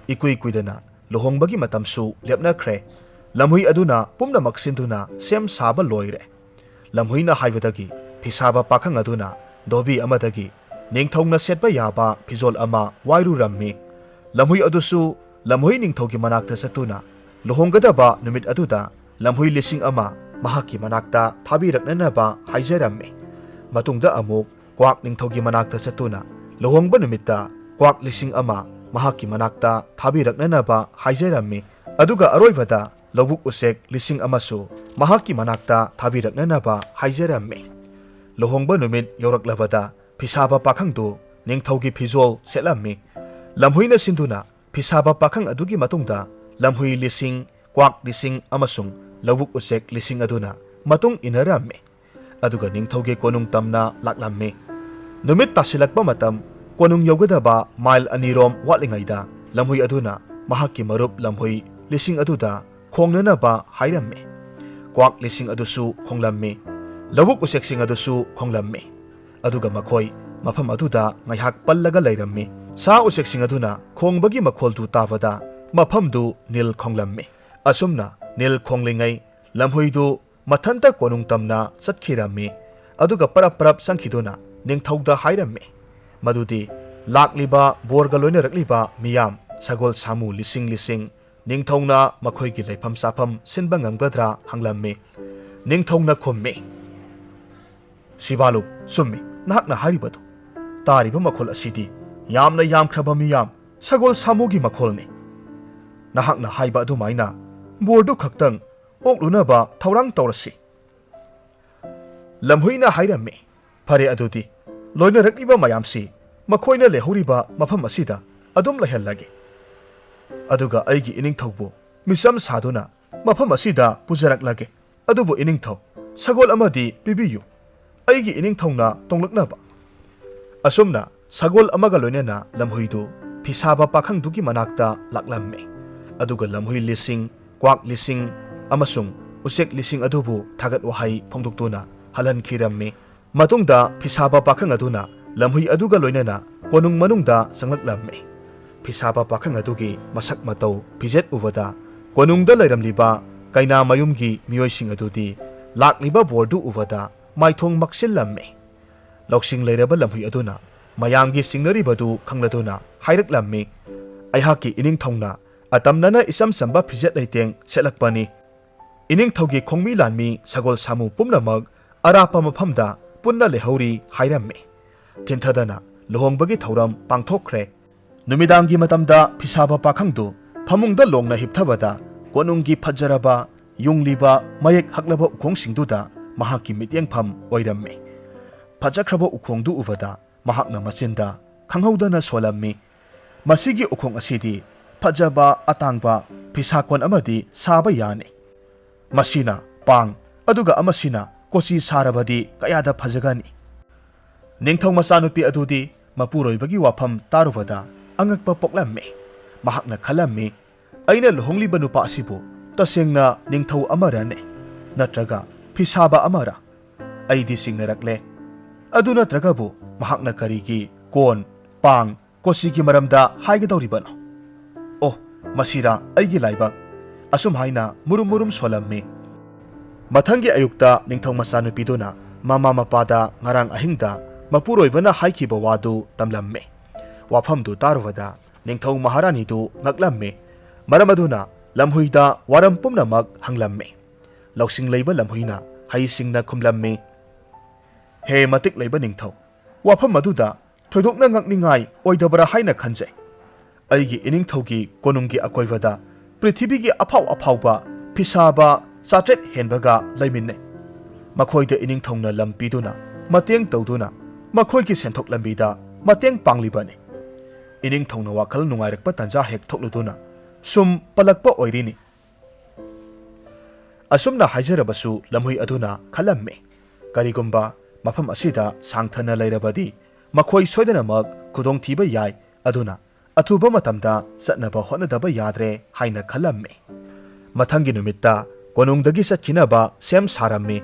ꯏꯀꯨꯏ ꯀꯨꯏꯗꯅ ꯂꯨꯍꯣꯡꯕꯒꯤ ꯃꯇꯝꯁꯨ ꯂꯦꯞꯅꯈ꯭ꯔꯦ꯫ ꯂꯝꯍꯨꯏ ꯑꯗꯨꯅ ꯄꯨꯝꯅꯃꯛ ꯁꯤꯟꯗꯨꯅ ꯁꯦꯝ ꯁꯥꯕ ꯂꯣꯏꯔꯦ꯫ ꯂꯝꯍꯨꯏꯅ ꯍꯥꯏꯕꯗꯒꯤ ꯐꯤꯁꯥꯕ ꯄꯥꯈꯪ ꯑꯗꯨꯅ ꯙꯣꯕꯤ ꯑꯃꯗꯒꯤ ꯅꯤꯡꯊꯧꯅ ꯁꯦꯠꯄ ꯌꯥꯕ ꯐꯤꯖꯣꯜ ꯑꯃ ꯋꯥꯏꯔꯨꯔꯝꯃꯤ꯫ ꯂꯝꯍꯨꯏ ꯑꯗꯨꯁꯨ ꯂꯝꯍꯨꯏ ꯅꯤꯡꯊꯧꯒꯤ ꯃꯅꯥꯛꯇ ꯆꯠꯇꯨꯅ ꯂꯨꯍꯣꯡꯒꯗꯕ ꯅꯨꯃꯤꯠ ꯑꯗꯨꯗ ꯂꯝꯍꯨꯏ ꯂꯤꯁꯤꯡ ꯑꯃ ꯃꯍꯥꯛꯀꯤ ꯃꯅꯥꯛꯇ ꯊꯥꯕꯤꯔꯛꯅꯅꯕ ꯍꯥꯏꯖꯔꯝꯃꯤ꯫ ꯃꯇꯨꯡꯗ ꯑꯃꯨꯛ ꯀ꯭ꯋꯥꯛ ꯅꯤꯡꯊꯧꯒꯤ ꯃꯅꯥꯛꯇ ꯆꯠꯇꯨꯅ ꯂꯨꯍꯣꯡꯕ ꯅꯨꯃꯤꯠꯇ ꯀ꯭ꯋꯥꯛ ꯂꯤꯁꯤꯡ ꯑꯃ ꯃꯍꯥꯛꯀꯤ ꯃꯅꯥꯛꯇ ꯊꯥꯕꯤꯔꯛꯅꯅꯕ ꯍꯥꯏꯖꯔꯝꯃꯤ꯫ ꯑꯗꯨꯒ ꯑꯔꯣꯏꯕꯗ ꯂꯧꯕꯨꯛ ꯎꯆꯦꯛ ꯂꯤꯁꯤꯡ ꯑꯃꯁꯨ ꯃꯍꯥꯛꯀꯤ ꯃꯅꯥꯛꯇ ꯊꯥꯕꯤꯔꯛꯅꯅꯕ ꯍꯥꯏꯖꯔꯝꯃꯤ꯫ ꯂꯨꯍꯣꯡꯕ ꯅꯨꯃꯤꯠ ꯌꯧꯔꯛꯂꯕꯗ ꯐꯤꯁꯥꯕ ꯄꯥꯈꯪꯗꯨ ꯅꯤꯡꯊꯧꯒꯤ ꯐꯤꯖꯣꯜ ꯁꯦꯠꯂꯝꯃꯤ꯫ ꯂꯝꯍꯨꯏꯅ ꯁꯤꯟꯗꯨꯅ ꯐꯤꯁꯥꯕ ꯄꯥꯈꯪ ꯑꯗꯨꯒꯤ ꯃꯇꯨꯡꯗ ꯂꯝꯍꯨꯏ ꯂꯤꯁꯤꯡ, ꯀ꯭ꯋꯥꯛ ꯂꯤꯁꯤꯡ ꯑꯃꯁꯨꯡ ꯂꯧꯕꯨꯛ ꯎꯆꯦꯛ ꯂꯤꯁꯤꯡ ꯑꯗꯨꯅ ꯃꯇꯨꯡ ꯏꯟꯅꯔꯝꯃꯤ꯫ ꯑꯗꯨꯒ ꯅꯤꯡꯊꯧꯒꯤ ꯀꯣꯅꯨꯡ ꯇꯝꯅ ꯂꯥꯛꯂꯝꯃꯤ꯫ ꯅꯨꯃꯤꯠ ꯇꯥꯁꯤꯜꯂꯛꯄ ꯃꯇꯝ, ꯀꯣꯅꯨꯡ ꯌꯧꯒꯗꯕ ꯃꯥꯏꯜ ꯑꯅꯤꯔꯣꯝ ꯋꯥꯠꯂꯤꯉꯩꯗ ꯂꯝꯍꯨꯏ ꯑꯗꯨꯅ ꯃꯍꯥꯛꯀꯤ ꯃꯔꯨꯞ ꯂꯝꯍꯨꯏ ꯂꯤꯁꯤꯡ ꯑꯗꯨꯗ ꯈꯣꯡꯅꯅꯕ ꯍꯥꯏꯔꯝꯃꯤ꯫ ꯀ꯭ꯋꯥꯛ ꯂꯤꯁꯤꯡ ꯑꯗꯨꯁꯨ ꯈꯣꯡꯂꯝꯃꯤ꯫ ꯂꯧꯕꯨꯛ ꯎꯆꯦꯛꯁꯤꯡ ꯑꯗꯨꯁꯨ ꯈꯣꯡꯂꯝꯃꯤ꯫ ꯑꯗꯨꯒ ꯃꯈꯣꯏ ꯃꯐꯝ ꯑꯗꯨꯗ ꯉꯥꯏꯍꯥꯛ ꯄꯜꯂꯒ ꯂꯩꯔꯝꯃꯤ꯫ ꯁꯥ ꯎꯆꯦꯛꯁꯤꯡ ꯑꯗꯨꯅ ꯈꯣꯡꯕꯒꯤ ꯃꯈꯣꯜꯗꯨ ꯇꯥꯕꯗ ꯃꯐꯝꯗꯨ ꯅꯤꯜ ꯈꯣꯡꯂꯝꯃꯤ꯫ ꯑꯁꯨꯝꯅ ꯅꯤꯜ ꯈꯣꯡꯂꯤꯉꯩ ꯂꯝꯍꯨꯏꯗꯨ ꯃꯊꯟꯇ ꯀꯣꯅꯨꯡ ꯇꯝꯅ ꯆꯠꯈꯤꯔꯝꯃꯤ꯫ ꯑꯗꯨꯒ ꯄꯔꯞ ꯄꯔꯞ ꯆꯪꯈꯤꯗꯨꯅ ꯅꯤꯡꯊꯧꯗ ꯍꯥꯏꯔꯝꯃꯤ ꯃꯗꯨꯗꯤ ꯂꯥꯛꯂꯤꯕ ꯕꯣꯔꯒ ꯂꯣꯏꯅꯔꯛꯂꯤꯕ ꯃꯤꯌꯥꯝ ꯁꯒꯣꯜ ꯁꯥꯃꯨ ꯂꯤꯁꯤꯡ ꯂꯤꯁꯤꯡ ꯅꯤꯡꯊꯧꯅ ꯃꯈꯣꯏꯒꯤ ꯂꯩꯐꯝ ꯆꯥꯐꯝ ꯁꯤꯟꯕ ꯉꯝꯒꯗ꯭ꯔꯥ ꯍꯪꯂꯝꯃꯤ꯫ ꯅꯤꯡꯊꯧꯅ ꯈꯨꯝꯃꯤ, "ꯁꯤꯕꯥꯂꯨ, ꯆꯨꯝꯃꯤ ꯅꯍꯥꯛꯅ ꯍꯥꯏꯔꯤꯕꯗꯨ꯫ ꯇꯥꯔꯤꯕ ꯃꯈꯣꯜ ꯑꯁꯤꯗꯤ ꯌꯥꯝꯅ ꯌꯥꯝꯈ꯭ꯔꯕ ꯃꯤꯌꯥꯝ ꯁꯒꯣꯜ ꯁꯥꯃꯨꯒꯤ ꯃꯈꯣꯜꯅꯤ꯫ ꯅꯍꯥꯛꯅ ꯍꯥꯏꯕ ꯑꯗꯨꯃꯥꯏꯅ ꯕꯣꯔꯗꯨ ꯈꯛꯇꯪ ꯑꯣꯛꯂꯨꯅꯕ ꯊꯧꯔꯥꯡ ꯇꯧꯔꯁꯤ꯫" ꯂꯝꯍꯨꯏꯅ ꯍꯥꯏꯔꯝꯃꯤ, "ꯐꯔꯦ, ꯑꯗꯨꯗꯤ ꯂꯣꯏꯅꯔꯛꯂꯤꯕ ꯃꯌꯥꯝꯁꯤ ꯃꯈꯣꯏꯅ ꯂꯩꯍꯧꯔꯤꯕ ꯃꯐꯝ ꯑꯁꯤꯗ ꯑꯗꯨꯝ ꯂꯩꯍꯜꯂꯒꯦ꯫ ꯑꯗꯨꯒ ꯑꯩꯒꯤ ꯏꯅꯤꯡꯊꯧꯕꯨ ꯃꯤꯆꯝ ꯁꯥꯗꯨꯅ ꯃꯐꯝ ꯑꯁꯤꯗ ꯄꯨꯖꯔꯛꯂꯒꯦ꯫ ꯑꯗꯨꯕꯨ ꯏꯅꯤꯡꯊꯧ, ꯁꯒꯣꯜ ꯑꯃꯗꯤ ꯄꯤꯕꯤꯌꯨ, ꯑꯩꯒꯤ ꯏꯅꯤꯡꯊꯧꯅ ꯇꯣꯡꯂꯛꯅꯕ꯫" ꯑꯁꯨꯝꯅ ꯁꯒꯣꯜ ꯑꯃꯒ ꯂꯣꯏꯅꯅ ꯂꯝꯍꯨꯏꯗꯨ ꯐꯤꯁꯥꯕ ꯄꯥꯈꯪꯗꯨꯒꯤ ꯃꯅꯥꯛꯇ ꯂꯥꯛꯂꯝꯃꯤ꯫ ꯑꯗꯨꯒ ꯂꯝꯍꯨꯏ ꯂꯤꯁꯤꯡ, ꯀ꯭ꯋꯥꯛ ꯂꯤꯁꯤꯡ ꯑꯃꯁꯨꯡ ꯎꯆꯦꯛ ꯂꯤꯁꯤꯡ ꯑꯗꯨꯕꯨ ꯊꯥꯒꯠ ꯋꯥꯍꯩ ꯐꯣꯡꯗꯣꯛꯇꯨꯅ ꯍꯜꯍꯟꯈꯤꯔꯝꯃꯤ꯫ ꯃꯇꯨꯡꯗ ꯐꯤꯁꯥꯕ ꯄꯥꯈꯪ ꯑꯗꯨꯅ ꯂꯝꯍꯨꯏ ꯑꯗꯨꯒ ꯂꯣꯏꯅꯅ ꯀꯣꯅꯨꯡ ꯃꯅꯨꯡꯗ ꯆꯪꯂꯛꯂꯝꯃꯤ꯫ ꯐꯤꯁꯥꯕ ꯄꯥꯈꯪ ꯑꯗꯨꯒꯤ ꯃꯁꯛ ꯃꯇꯧ ꯐꯤꯖꯦꯠ ꯎꯕꯗ ꯀꯣꯅꯨꯡꯗ ꯂꯩꯔꯝꯂꯤꯕ ꯀꯩꯅꯥꯃꯌꯨꯝꯒꯤ ꯃꯤꯑꯣꯏꯁꯤꯡ ꯑꯗꯨꯗꯤ ꯂꯥꯛꯂꯤꯕ ꯕꯣꯔꯗꯨ ꯎꯕꯗ ꯃꯥꯏꯊꯣꯡ ꯃꯛꯁꯤꯜꯂꯝꯃꯤ꯫ ꯂꯧꯁꯤꯡ ꯂꯩꯔꯕ ꯂꯝꯍꯨꯏ ꯑꯗꯨꯅ ꯃꯌꯥꯝꯒꯤ ꯆꯤꯡꯅꯔꯤꯕꯗꯨ ꯈꯪꯂꯗꯨꯅ ꯍꯥꯏꯔꯛꯂꯝꯃꯤ, "ꯑꯩꯍꯥꯛꯀꯤ ꯏꯅꯤꯡꯊꯧꯅ ꯑꯇꯝꯅꯅ ꯏꯆꯝ ꯆꯝꯕ ꯐꯤꯖꯦꯠ ꯂꯩꯇꯦꯡ ꯁꯦꯠꯂꯛꯄꯅꯤ꯫ ꯏꯅꯤꯡꯊꯧꯒꯤ ꯈꯣꯡꯃꯤ ꯂꯥꯟꯃꯤ ꯁꯒꯣꯜ ꯁꯥꯃꯨ ꯄꯨꯝꯅꯃꯛ ꯑꯔꯥꯞꯄ ꯃꯐꯝꯗ ꯄꯨꯟꯅ ꯂꯩꯍꯧꯔꯤ" ꯍꯥꯏꯔꯝꯃꯤ꯫ ꯊꯤꯟꯊꯗꯅ ꯂꯨꯍꯣꯡꯕꯒꯤ ꯊꯧꯔꯝ ꯄꯥꯡꯊꯣꯛꯈ꯭ꯔꯦ꯫ ꯅꯨꯃꯤꯗꯥꯡꯒꯤ ꯃꯇꯝꯗ ꯐꯤꯁꯥꯕ ꯄꯥꯈꯪꯗꯨ ꯐꯃꯨꯡꯗ ꯂꯣꯡꯅ ꯍꯤꯞꯊꯕꯗ ꯀꯣꯅꯨꯡꯒꯤ ꯐꯖꯔꯕ ꯌꯨꯡꯂꯤꯕ ꯃꯌꯦꯛ ꯍꯛꯂꯕ ꯎꯈꯣꯡꯁꯤꯡꯗꯨꯗ ꯃꯍꯥꯛꯀꯤ ꯃꯤꯠꯌꯦꯡꯐꯝ ꯑꯣꯏꯔꯝꯃꯤ꯫ ꯐꯖꯈ꯭ꯔꯕ ꯎꯈꯣꯡꯗꯨ ꯎꯕꯗ ꯃꯍꯥꯛꯅ ꯃꯆꯤꯟꯗ ꯈꯪꯍꯧꯗꯅ ꯁꯣꯜꯂꯝꯃꯤ, "ꯃꯁꯤꯒꯤ ꯎꯈꯣꯡ ꯑꯁꯤꯗꯤ ꯐꯖꯕ ꯑꯇꯥꯡꯕ ꯐꯤꯁꯥꯀꯣꯟ ꯑꯃꯗꯤ ꯁꯥꯕ ꯌꯥꯅꯤ꯫ ꯃꯁꯤꯅ ꯄꯥꯡ, ꯑꯗꯨꯒ ꯑꯃꯁꯤꯅ ꯀꯣꯆꯤ ꯁꯥꯔꯕꯗꯤ ꯀꯌꯥꯗ ꯐꯖꯒꯅꯤ!" ꯅꯤꯡꯊꯧ ꯃꯆꯥꯅꯨꯄꯤ ꯑꯗꯨꯗꯤ ꯃꯄꯨꯔꯣꯏꯕꯒꯤ ꯋꯥꯐꯝ ꯇꯥꯔꯨꯕꯗ ꯑꯉꯛꯄ ꯄꯣꯛꯂꯝꯃꯤ꯫ ꯃꯍꯥꯛꯅ ꯈꯜꯂꯝꯃꯤ, "ꯑꯩꯅ ꯂꯨꯍꯣꯡꯂꯤꯕ ꯅꯨꯄꯥ ꯑꯁꯤꯕꯨ ꯇꯁꯦꯡꯅ ꯅꯤꯡꯊꯧ ꯑꯃꯔꯅꯦ, ꯅꯠꯇ꯭ꯔꯒ ꯐꯤꯁꯥꯕ ꯑꯃꯔ? ꯑꯩꯗꯤ ꯆꯤꯡꯅꯔꯛꯂꯦ꯫ ꯑꯗꯨ ꯅꯠꯇ꯭ꯔꯒꯕꯨ ꯃꯍꯥꯛꯅ ꯀꯔꯤꯒꯤ ꯀꯣꯟ, ꯄꯥꯡ, ꯀꯣꯆꯤꯒꯤ ꯃꯔꯝꯗ ꯍꯥꯏꯒꯗꯧꯔꯤꯕꯅꯣ? ꯑꯣ, ꯃꯁꯤꯔꯥ ꯑꯩꯒꯤ ꯂꯥꯏꯕꯛ?" ꯑꯁꯨꯝ ꯍꯥꯏꯅ ꯃꯨꯔꯨꯝ ꯃꯨꯔꯨꯝ ꯁꯣꯜꯂꯝꯃꯤ꯫ ꯃꯊꯪꯒꯤ ꯑꯌꯨꯛꯇ ꯅꯤꯡꯊꯧ ꯃꯆꯥꯅꯨꯄꯤꯗꯨꯅ ꯃꯃꯥ ꯃꯄꯥꯗ ꯉꯔꯥꯡ ꯑꯍꯤꯡꯗ ꯃꯄꯨꯔꯣꯏꯕꯅ ꯍꯥꯏꯈꯤꯕ ꯋꯥꯗꯨ ꯇꯝꯂꯝꯃꯤ꯫ ꯋꯥꯐꯝꯗꯨ ꯇꯥꯔꯨꯕꯗ ꯅꯤꯡꯊꯧ ꯃꯍꯥꯔꯥꯅꯤꯗꯨ ꯉꯛꯂꯝꯃꯤ꯫ ꯃꯔꯝ ꯑꯗꯨꯅ ꯂꯝꯍꯨꯏꯗ ꯋꯥꯔꯝ ꯄꯨꯝꯅꯃꯛ ꯍꯪꯂꯝꯃꯤ꯫ ꯂꯧꯁꯤꯡ ꯂꯩꯕ ꯂꯝꯍꯨꯏꯅ ꯍꯩꯁꯤꯡꯅ ꯈꯨꯝꯂꯝꯃꯤ, "ꯍꯦ ꯃꯇꯤꯛ ꯂꯩꯕ ꯅꯤꯡꯊꯧ, ꯋꯥꯐꯝ ꯑꯗꯨꯗ ꯊꯣꯏꯗꯣꯛꯅ ꯉꯛꯅꯤꯡꯉꯥꯏ ꯑꯣꯏꯗꯕ꯭ꯔꯥ ꯍꯥꯏꯅ ꯈꯟꯖꯩ꯫ ꯑꯩꯒꯤ ꯏꯅꯤꯡꯊꯧꯒꯤ ꯀꯣꯅꯨꯡꯒꯤ ꯑꯀꯣꯏꯕꯗ ꯄ꯭ꯔꯤꯊꯤꯕꯤꯒꯤ ꯑꯐꯥꯎ ꯑꯐꯥꯎꯕ ꯐꯤꯁꯥꯕ ꯆꯥꯇ꯭ꯔꯦꯠ ꯍꯦꯟꯕꯒ ꯂꯩꯃꯤꯟꯅꯩ꯫ ꯃꯈꯣꯏꯗ ꯏꯅꯤꯡꯊꯧꯅ ꯂꯝ ꯄꯤꯗꯨꯅ, ꯃꯇꯦꯡ ꯇꯧꯗꯨꯅ, ꯃꯈꯣꯏꯒꯤ ꯁꯦꯟꯊꯣꯛ ꯂꯝꯕꯤꯗ ꯃꯇꯦꯡ ꯄꯥꯡꯂꯤꯕꯅꯤ꯫ ꯏꯅꯤꯡꯊꯧꯅ ꯋꯥꯈꯜ ꯅꯨꯡꯉꯥꯏꯔꯛꯄ ꯇꯥꯟꯖꯥ ꯍꯦꯛ ꯊꯣꯛꯂꯨꯗꯨꯅ ꯁꯨꯝ ꯄꯜꯂꯛꯄ ꯑꯣꯏꯔꯤꯅꯤ꯫" ꯑꯁꯨꯝꯅ ꯍꯥꯏꯖꯔꯕꯁꯨ ꯂꯝꯍꯨꯏ ꯑꯗꯨꯅ ꯈꯜꯂꯝꯃꯤ, "ꯀꯔꯤꯒꯨꯝꯕ ꯃꯐꯝ ꯑꯁꯤꯗ ꯁꯥꯡꯊꯅ ꯂꯩꯔꯕꯗꯤ ꯃꯈꯣꯏ ꯁꯣꯏꯗꯅꯃꯛ ꯈꯨꯗꯣꯡꯊꯤꯕ ꯌꯥꯏ, ꯑꯗꯨꯅ ꯑꯊꯨꯕ ꯃꯇꯝꯗ ꯆꯠꯅꯕ ꯍꯣꯠꯅꯗꯕ ꯌꯥꯗ꯭ꯔꯦ" ꯍꯥꯏꯅ ꯈꯜꯂꯝꯃꯤ꯫ ꯃꯊꯪꯒꯤ ꯅꯨꯃꯤꯠꯇ ꯀꯣꯅꯨꯡꯗꯒꯤ ꯆꯠꯈꯤꯅꯕ ꯁꯦꯝ ꯁꯥꯔꯝꯃꯤ꯫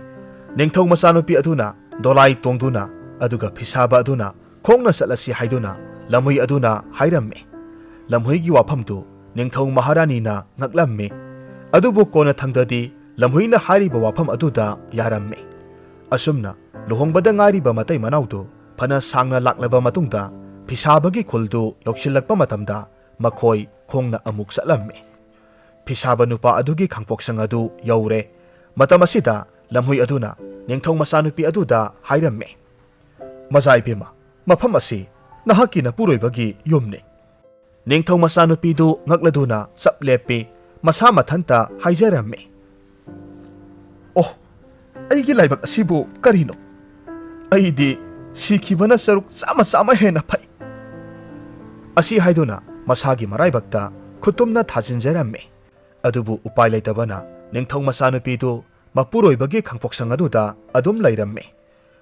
ꯅꯤꯡꯊꯧ ꯃꯆꯥꯅꯨꯄꯤ ꯑꯗꯨꯅ ꯗꯣꯂꯥꯏ ꯇꯣꯡꯗꯨꯅ, ꯑꯗꯨꯒ ꯐꯤꯁꯥꯕ ꯑꯗꯨꯅ ꯈꯣꯡꯅ ꯆꯠꯂꯁꯤ ꯍꯥꯏꯗꯨꯅ ꯂꯝꯍꯨꯏ ꯑꯗꯨꯅ ꯍꯥꯏꯔꯝꯃꯤ꯫ ꯂꯝꯍꯨꯏꯒꯤ ꯋꯥꯐꯝꯗꯨ ꯅꯤꯡꯊꯧ ꯃꯍꯥꯔꯥꯅꯤꯅ ꯉꯛꯂꯝꯃꯤ꯫ ꯑꯗꯨꯕꯨ ꯀꯣꯟꯅꯊꯪꯗꯗꯤ ꯂꯝꯍꯨꯏꯅ ꯍꯥꯏꯔꯤꯕ ꯋꯥꯐꯝ ꯑꯗꯨꯗ ꯌꯥꯔꯝꯃꯤ꯫ ꯑꯁꯨꯝꯅ ꯂꯨꯍꯣꯡꯕꯗ ꯉꯥꯏꯔꯤꯕ ꯃꯇꯩ ꯃꯅꯥꯎꯗꯨ ꯐꯅ ꯁꯥꯡꯅ ꯂꯥꯛꯂꯕ ꯃꯇꯨꯡꯗ ꯐꯤꯁꯥꯕꯒꯤ ꯈꯨꯜꯗꯨ ꯌꯧꯁꯤꯜꯂꯛꯄ ꯃꯇꯝꯗ ꯃꯈꯣꯏ ꯈꯣꯡꯅ ꯑꯃꯨꯛ ꯆꯠꯂꯝꯃꯤ꯫ ꯐꯤꯁꯥꯕ ꯅꯨꯄꯥ ꯑꯗꯨꯒꯤ ꯈꯥꯡꯄꯣꯛꯁꯪ ꯑꯗꯨ ꯌꯧꯔꯦ꯫ ꯃꯇꯝ ꯑꯁꯤꯗ ꯂꯝꯍꯨꯏ ꯑꯗꯨꯅ ꯅꯤꯡꯊꯧ ꯃꯆꯥꯅꯨꯄꯤ ꯑꯗꯨꯗ ꯍꯥꯏꯔꯝꯃꯤ, "ꯃꯖꯥ ꯏꯕꯦꯝꯃ, ꯃꯐꯝ ꯑꯁꯤ ꯅꯍꯥꯛꯀꯤ ꯅꯄꯨꯔꯣꯏꯕꯒꯤ ꯌꯨꯝꯅꯤ꯫" ꯅꯤꯡꯊꯧ ꯃꯆꯥꯅꯨꯄꯤꯗꯨ ꯉꯛꯂꯗꯨꯅ ꯆꯞ ꯂꯦꯞꯄꯤ꯫ ꯃꯁꯥ ꯃꯊꯟꯇ ꯍꯥꯏꯖꯔꯝꯃꯤ, "ꯑꯣ, ꯑꯩꯒꯤ ꯂꯥꯏꯕꯛ ꯑꯁꯤꯕꯨ ꯀꯔꯤꯅꯣ? ꯑꯩꯗꯤ ꯁꯤꯈꯤꯕꯅ ꯁꯔꯨꯛ ꯆꯥꯝꯃ ꯆꯥꯝꯃ ꯍꯦꯟꯅ ꯐꯩ꯫" ꯑꯁꯤ ꯍꯥꯏꯗꯨꯅ ꯃꯁꯥꯒꯤ ꯃꯔꯥꯏꯕꯛꯇ ꯈꯨꯠꯇꯨꯝꯅ ꯊꯥꯖꯤꯟꯖꯔꯝꯃꯤ꯫ ꯑꯗꯨꯕꯨ ꯎꯄꯥꯏ ꯂꯩꯇꯕꯅ ꯅꯤꯡꯊꯧ ꯃꯆꯥꯅꯨꯄꯤꯗꯨ ꯃꯄꯨꯔꯣꯏꯕꯒꯤ ꯈꯥꯡꯄꯣꯛꯁꯪ ꯑꯗꯨꯗ ꯑꯗꯨꯝ ꯂꯩꯔꯝꯃꯤ꯫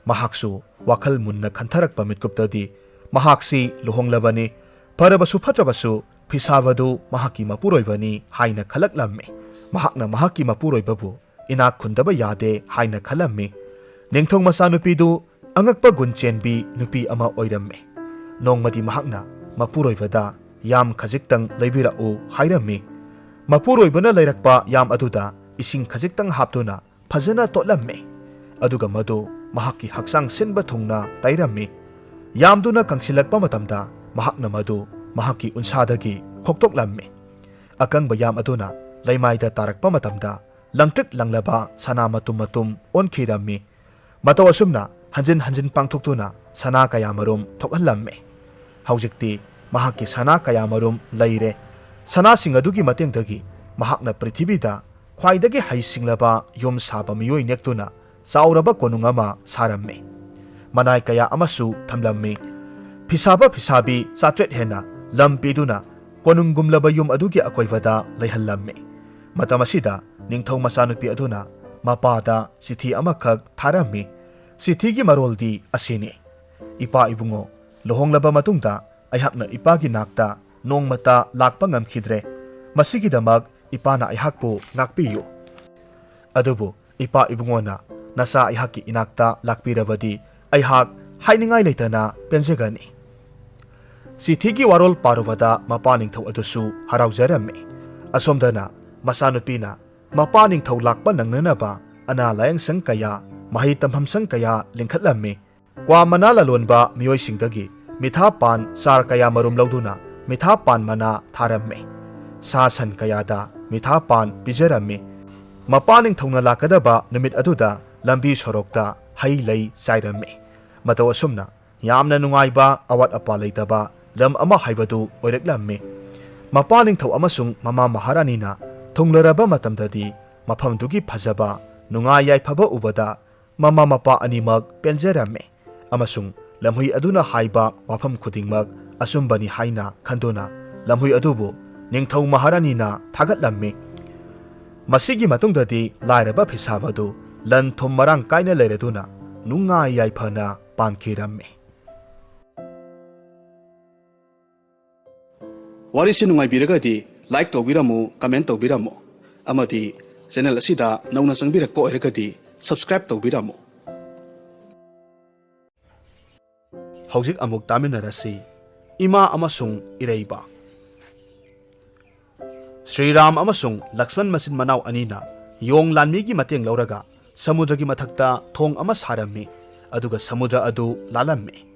ꯃꯍꯥꯛꯁꯨ ꯋꯥꯈꯜ ꯃꯨꯟꯅ ꯈꯟꯊꯔꯛꯄ ꯃꯤꯠꯀꯨꯞꯇꯗꯤ ꯃꯍꯥꯛꯁꯤ ꯂꯨꯍꯣꯡꯂꯕꯅꯤ, ꯐꯔꯕꯁꯨ ꯐꯠꯇ꯭ꯔꯕꯁꯨ ꯐꯤꯁꯥꯕꯗꯨ ꯃꯍꯥꯛꯀꯤ ꯃꯄꯨꯔꯣꯏꯕꯅꯤ ꯍꯥꯏꯅ ꯈꯜꯂꯛꯂꯝꯃꯤ꯫ ꯃꯍꯥꯛꯅ ꯃꯍꯥꯛꯀꯤ ꯃꯄꯨꯔꯣꯏꯕꯕꯨ ꯏꯅꯥꯛ ꯈꯨꯟꯗꯕ ꯌꯥꯗꯦ ꯍꯥꯏꯅ ꯈꯜꯂꯝꯃꯤ꯫ ꯅꯤꯡꯊꯧ ꯃꯆꯥꯅꯨꯄꯤꯗꯨ ꯑꯉꯛꯄ ꯒꯨꯟ ꯆꯦꯟꯕꯤ ꯅꯨꯄꯤ ꯑꯃ ꯑꯣꯏꯔꯝꯃꯤ꯫ ꯅꯣꯡꯃꯗꯤ ꯃꯍꯥꯛꯅ ꯃꯄꯨꯔꯣꯏꯕꯗ ꯌꯥꯝ ꯈꯖꯤꯛꯇꯪ ꯂꯩꯕꯤꯔꯛꯎ ꯍꯥꯏꯔꯝꯃꯤ꯫ ꯃꯄꯨꯔꯣꯏꯕꯅ ꯂꯩꯔꯛꯄ ꯌꯥꯝ ꯑꯗꯨꯗ ꯏꯁꯤꯡ ꯈꯖꯤꯛꯇꯪ ꯍꯥꯞꯇꯨꯅ ꯐꯖꯅ ꯇꯣꯠꯂꯝꯃꯤ꯫ ꯑꯗꯨꯒ ꯃꯗꯨ ꯃꯍꯥꯛꯀꯤ ꯍꯛꯆꯥꯡ ꯁꯤꯟꯕ ꯊꯨꯡꯅ ꯇꯩꯔꯝꯃꯤ꯫ ꯌꯥꯝꯗꯨꯅ ꯀꯪꯁꯤꯜꯂꯛꯄ ꯃꯇꯝꯗ ꯃꯍꯥꯛꯅ ꯃꯗꯨ ꯃꯍꯥꯛꯀꯤ ꯎꯟꯁꯥꯗꯒꯤ ꯈꯣꯛꯇꯣꯛꯂꯝꯃꯤ꯫ ꯑꯀꯪꯕ ꯌꯥꯝ ꯑꯗꯨꯅ ꯂꯩꯃꯥꯏꯗ ꯇꯥꯔꯛꯄ ꯃꯇꯝꯗ ꯂꯪꯇ꯭ꯔꯤꯛ ꯂꯪꯂꯕ ꯁꯅꯥ ꯃꯇꯨꯝ ꯃꯇꯨꯝ ꯑꯣꯟꯈꯤꯔꯝꯃꯤ꯫ ꯃꯇꯧ ꯑꯁꯨꯝꯅ ꯍꯟꯖꯤꯟ ꯍꯟꯖꯤꯟ ꯄꯥꯡꯊꯣꯛꯇꯨꯅ ꯁꯅꯥ ꯀꯌꯥ ꯃꯔꯨꯝ ꯊꯣꯛꯍꯜꯂꯝꯃꯤ꯫ ꯍꯧꯖꯤꯛꯇꯤ ꯃꯍꯥꯛꯀꯤ ꯁꯅꯥ ꯀꯌꯥ ꯃꯔꯨꯝ ꯂꯩꯔꯦ꯫ ꯁꯅꯥꯁꯤꯡ ꯑꯗꯨꯒꯤ ꯃꯇꯦꯡꯗꯒꯤ ꯃꯍꯥꯛꯅ ꯄ꯭ꯔꯤꯊꯤꯕꯤꯗ ꯈ꯭ꯋꯥꯏꯗꯒꯤ ꯍꯩꯁꯤꯡꯂꯕ ꯌꯨꯝ ꯁꯥꯕ ꯃꯤꯑꯣꯏ ꯅꯦꯛꯇꯨꯅ ꯆꯥꯎꯔꯕ ꯀꯣꯅꯨꯡ ꯑꯃ ꯁꯥꯔꯝꯃꯤ꯫ ꯃꯅꯥꯏ ꯀꯌꯥ ꯑꯃꯁꯨ ꯊꯝꯂꯝꯃꯤ꯫ ꯐꯤꯁꯥꯕ ꯐꯤꯁꯥꯕꯤ ꯆꯥꯇ꯭ꯔꯦꯠ ꯍꯦꯟꯅ ꯂꯝ ꯄꯤꯗꯨꯅ ꯀꯣꯅꯨꯡꯒꯨꯝꯂꯕ ꯌꯨꯝ ꯑꯗꯨꯒꯤ ꯑꯀꯣꯏꯕꯗ ꯂꯩꯍꯜꯂꯝꯃꯤ꯫ ꯃꯇꯝ ꯑꯁꯤꯗ ꯅꯤꯡꯊꯧ ꯃꯆꯥꯅꯨꯄꯤ ꯑꯗꯨꯅ ꯃꯄꯥꯗ ꯆꯤꯊꯤ ꯑꯃꯈꯛ ꯊꯥꯔꯝꯃꯤ꯫ ꯆꯤꯊꯤꯒꯤ ꯃꯔꯣꯜꯗꯤ ꯑꯁꯤꯅꯤ: "ꯏꯄꯥ ꯏꯕꯨꯡꯉꯣ, ꯂꯨꯍꯣꯡꯂꯕ ꯃꯇꯨꯡꯗ ꯑꯩꯍꯥꯛꯅ ꯏꯄꯥꯒꯤ ꯅꯥꯛꯇ ꯅꯣꯡꯃꯇ ꯂꯥꯛꯄ ꯉꯝꯈꯤꯗ꯭ꯔꯦ꯫ ꯃꯁꯤꯒꯤꯗꯃꯛ ꯏꯄꯥꯅ ꯑꯩꯍꯥꯛꯄꯨ ꯉꯥꯛꯄꯤꯌꯨ꯫ ꯑꯗꯨꯕꯨ ꯏꯄꯥ ꯏꯕꯨꯡꯉꯣꯅ ꯅꯆꯥ ꯑꯩꯍꯥꯛꯀꯤ ꯏꯅꯥꯛꯇ ꯂꯥꯛꯄꯤꯔꯕꯗꯤ ꯑꯩꯍꯥꯛ ꯍꯥꯏꯅꯤꯡꯉꯥꯏ ꯂꯩꯇꯅ ꯄꯦꯟꯖꯒꯅꯤ"꯫ ꯆꯤꯊꯤꯒꯤ ꯋꯥꯔꯣꯜ ꯄꯥꯔꯨꯕꯗ ꯃꯄꯥ ꯅꯤꯡꯊꯧ ꯑꯗꯨꯁꯨ ꯍꯔꯥꯎꯖꯔꯝꯃꯤ꯫ ꯑꯁꯣꯝꯗꯅ ꯃꯆꯥꯅꯨꯄꯤꯅ ꯃꯄꯥ ꯅꯤꯡꯊꯧ ꯂꯥꯛꯄ ꯅꯪꯅꯅꯕ ꯑꯅꯥ ꯂꯥꯌꯦꯡꯁꯪ ꯀꯌꯥ, ꯃꯍꯩ ꯇꯝꯐꯝ ꯁꯪ ꯀꯌꯥ ꯂꯤꯡꯈꯠꯂꯝꯃꯤ꯫ ꯀ꯭ꯋꯥ ꯃꯅꯥ ꯂꯂꯣꯟꯕ ꯃꯤꯑꯣꯏꯁꯤꯡꯗꯒꯤ ꯃꯤꯊꯥ ꯄꯥꯟ ꯆꯥꯔ ꯀꯌꯥ ꯃꯔꯨꯝ ꯂꯧꯗꯨꯅ ꯃꯤꯊꯥ ꯄꯥꯟ ꯃꯅꯥ ꯊꯥꯔꯝꯃꯤ꯫ ꯁꯥ ꯁꯟ ꯀꯌꯥꯗ ꯃꯤꯊꯥ ꯄꯥꯟ ꯄꯤꯖꯔꯝꯃꯤ꯫ ꯃꯄꯥ ꯅꯤꯡꯊꯧꯅ ꯂꯥꯛꯀꯗꯕ ꯅꯨꯃꯤꯠ ꯑꯗꯨꯗ ꯂꯝꯕꯤ ꯁꯣꯔꯣꯛꯇ ꯍꯩ ꯂꯩ ꯆꯥꯏꯔꯝꯃꯤ꯫ ꯃꯇꯧ ꯑꯁꯨꯝꯅ ꯌꯥꯝꯅ ꯅꯨꯡꯉꯥꯏꯕ, ꯑꯋꯥꯠ ꯑꯄꯥ ꯂꯩꯇꯕ ꯂꯝ ꯑꯃ ꯍꯥꯏꯕꯗꯨ ꯑꯣꯏꯔꯛꯂꯝꯃꯤ꯫ ꯃꯄꯥ ꯅꯤꯡꯊꯧ ꯑꯃꯁꯨꯡ ꯃꯃꯥ ꯃꯍꯥꯔꯥꯅꯤꯅ ꯊꯨꯡꯂꯔꯕ ꯃꯇꯝꯗꯗꯤ ꯃꯐꯝꯗꯨꯒꯤ ꯐꯖꯕ, ꯅꯨꯡꯉꯥꯏ ꯌꯥꯏꯐꯕ ꯎꯕꯗ ꯃꯃꯥ ꯃꯄꯥ ꯑꯅꯤꯃꯛ ꯄꯦꯟꯖꯔꯝꯃꯤ꯫ ꯑꯃꯁꯨꯡ ꯂꯝꯍꯨꯏ ꯑꯗꯨꯅ ꯍꯥꯏꯕ ꯋꯥꯐꯝ ꯈꯨꯗꯤꯡꯃꯛ ꯑꯆꯨꯝꯕꯅꯤ ꯍꯥꯏꯅ ꯈꯟꯗꯨꯅ ꯂꯝꯍꯨꯏ ꯑꯗꯨꯕꯨ ꯅꯤꯡꯊꯧ ꯃꯍꯥꯔꯥꯅꯤꯅ ꯊꯥꯒꯠꯂꯝꯃꯤ꯫ ꯃꯁꯤꯒꯤ ꯃꯇꯨꯡꯗꯗꯤ ꯂꯥꯏꯔꯕ ꯐꯤꯁꯥꯕꯗꯨ ꯂꯟ ꯊꯨꯝ ꯃꯔꯥꯡ ꯀꯥꯏꯅ ꯂꯩꯔꯗꯨꯅ ꯅꯨꯡꯉꯥꯏ ꯌꯥꯏꯐꯅ ꯄꯥꯟꯈꯤꯔꯝꯃꯤ꯫ ꯋꯥꯔꯤꯁꯤ ꯅꯨꯡꯉꯥꯏꯕꯤꯔꯒꯗꯤ like ꯇꯧꯕꯤꯔꯝꯃꯨ, comment ꯇꯧꯕꯤꯔꯝꯃꯨ, ꯑꯃꯗꯤ channel ꯑꯁꯤꯗ ꯅꯧꯅ ꯆꯪꯕꯤꯔꯛꯄ ꯑꯣꯏꯔꯒꯗꯤ subscribe ꯇꯧꯕꯤꯔꯝꯃꯨ꯫ ꯍꯧꯖꯤꯛ ꯑꯃꯨꯛ ꯇꯥꯃꯤꯟꯅꯔꯁꯤ, ꯏꯃꯥ ꯑꯃꯁꯨꯡ ꯏꯔꯩꯕꯥꯛ꯫ ꯁ꯭ꯔꯤꯔꯥꯝ ꯑꯃꯁꯨꯡ ꯂꯛꯁꯃꯟ ꯃꯆꯤꯟ ꯃꯅꯥꯎ ꯑꯅꯤꯅ ꯌꯣꯡ ꯂꯥꯟꯃꯤꯒꯤ ꯃꯇꯦꯡ ꯂꯧꯔꯒ ꯁꯃꯨꯗ꯭ꯔꯒꯤ ꯃꯊꯛꯇ ꯊꯣꯡ ꯑꯃ ꯁꯥꯔꯝꯃꯤ, ꯑꯗꯨꯒ ꯁꯃꯨꯗ꯭ꯔ ꯑꯗꯨ ꯂꯥꯜꯂꯝꯃꯤ꯫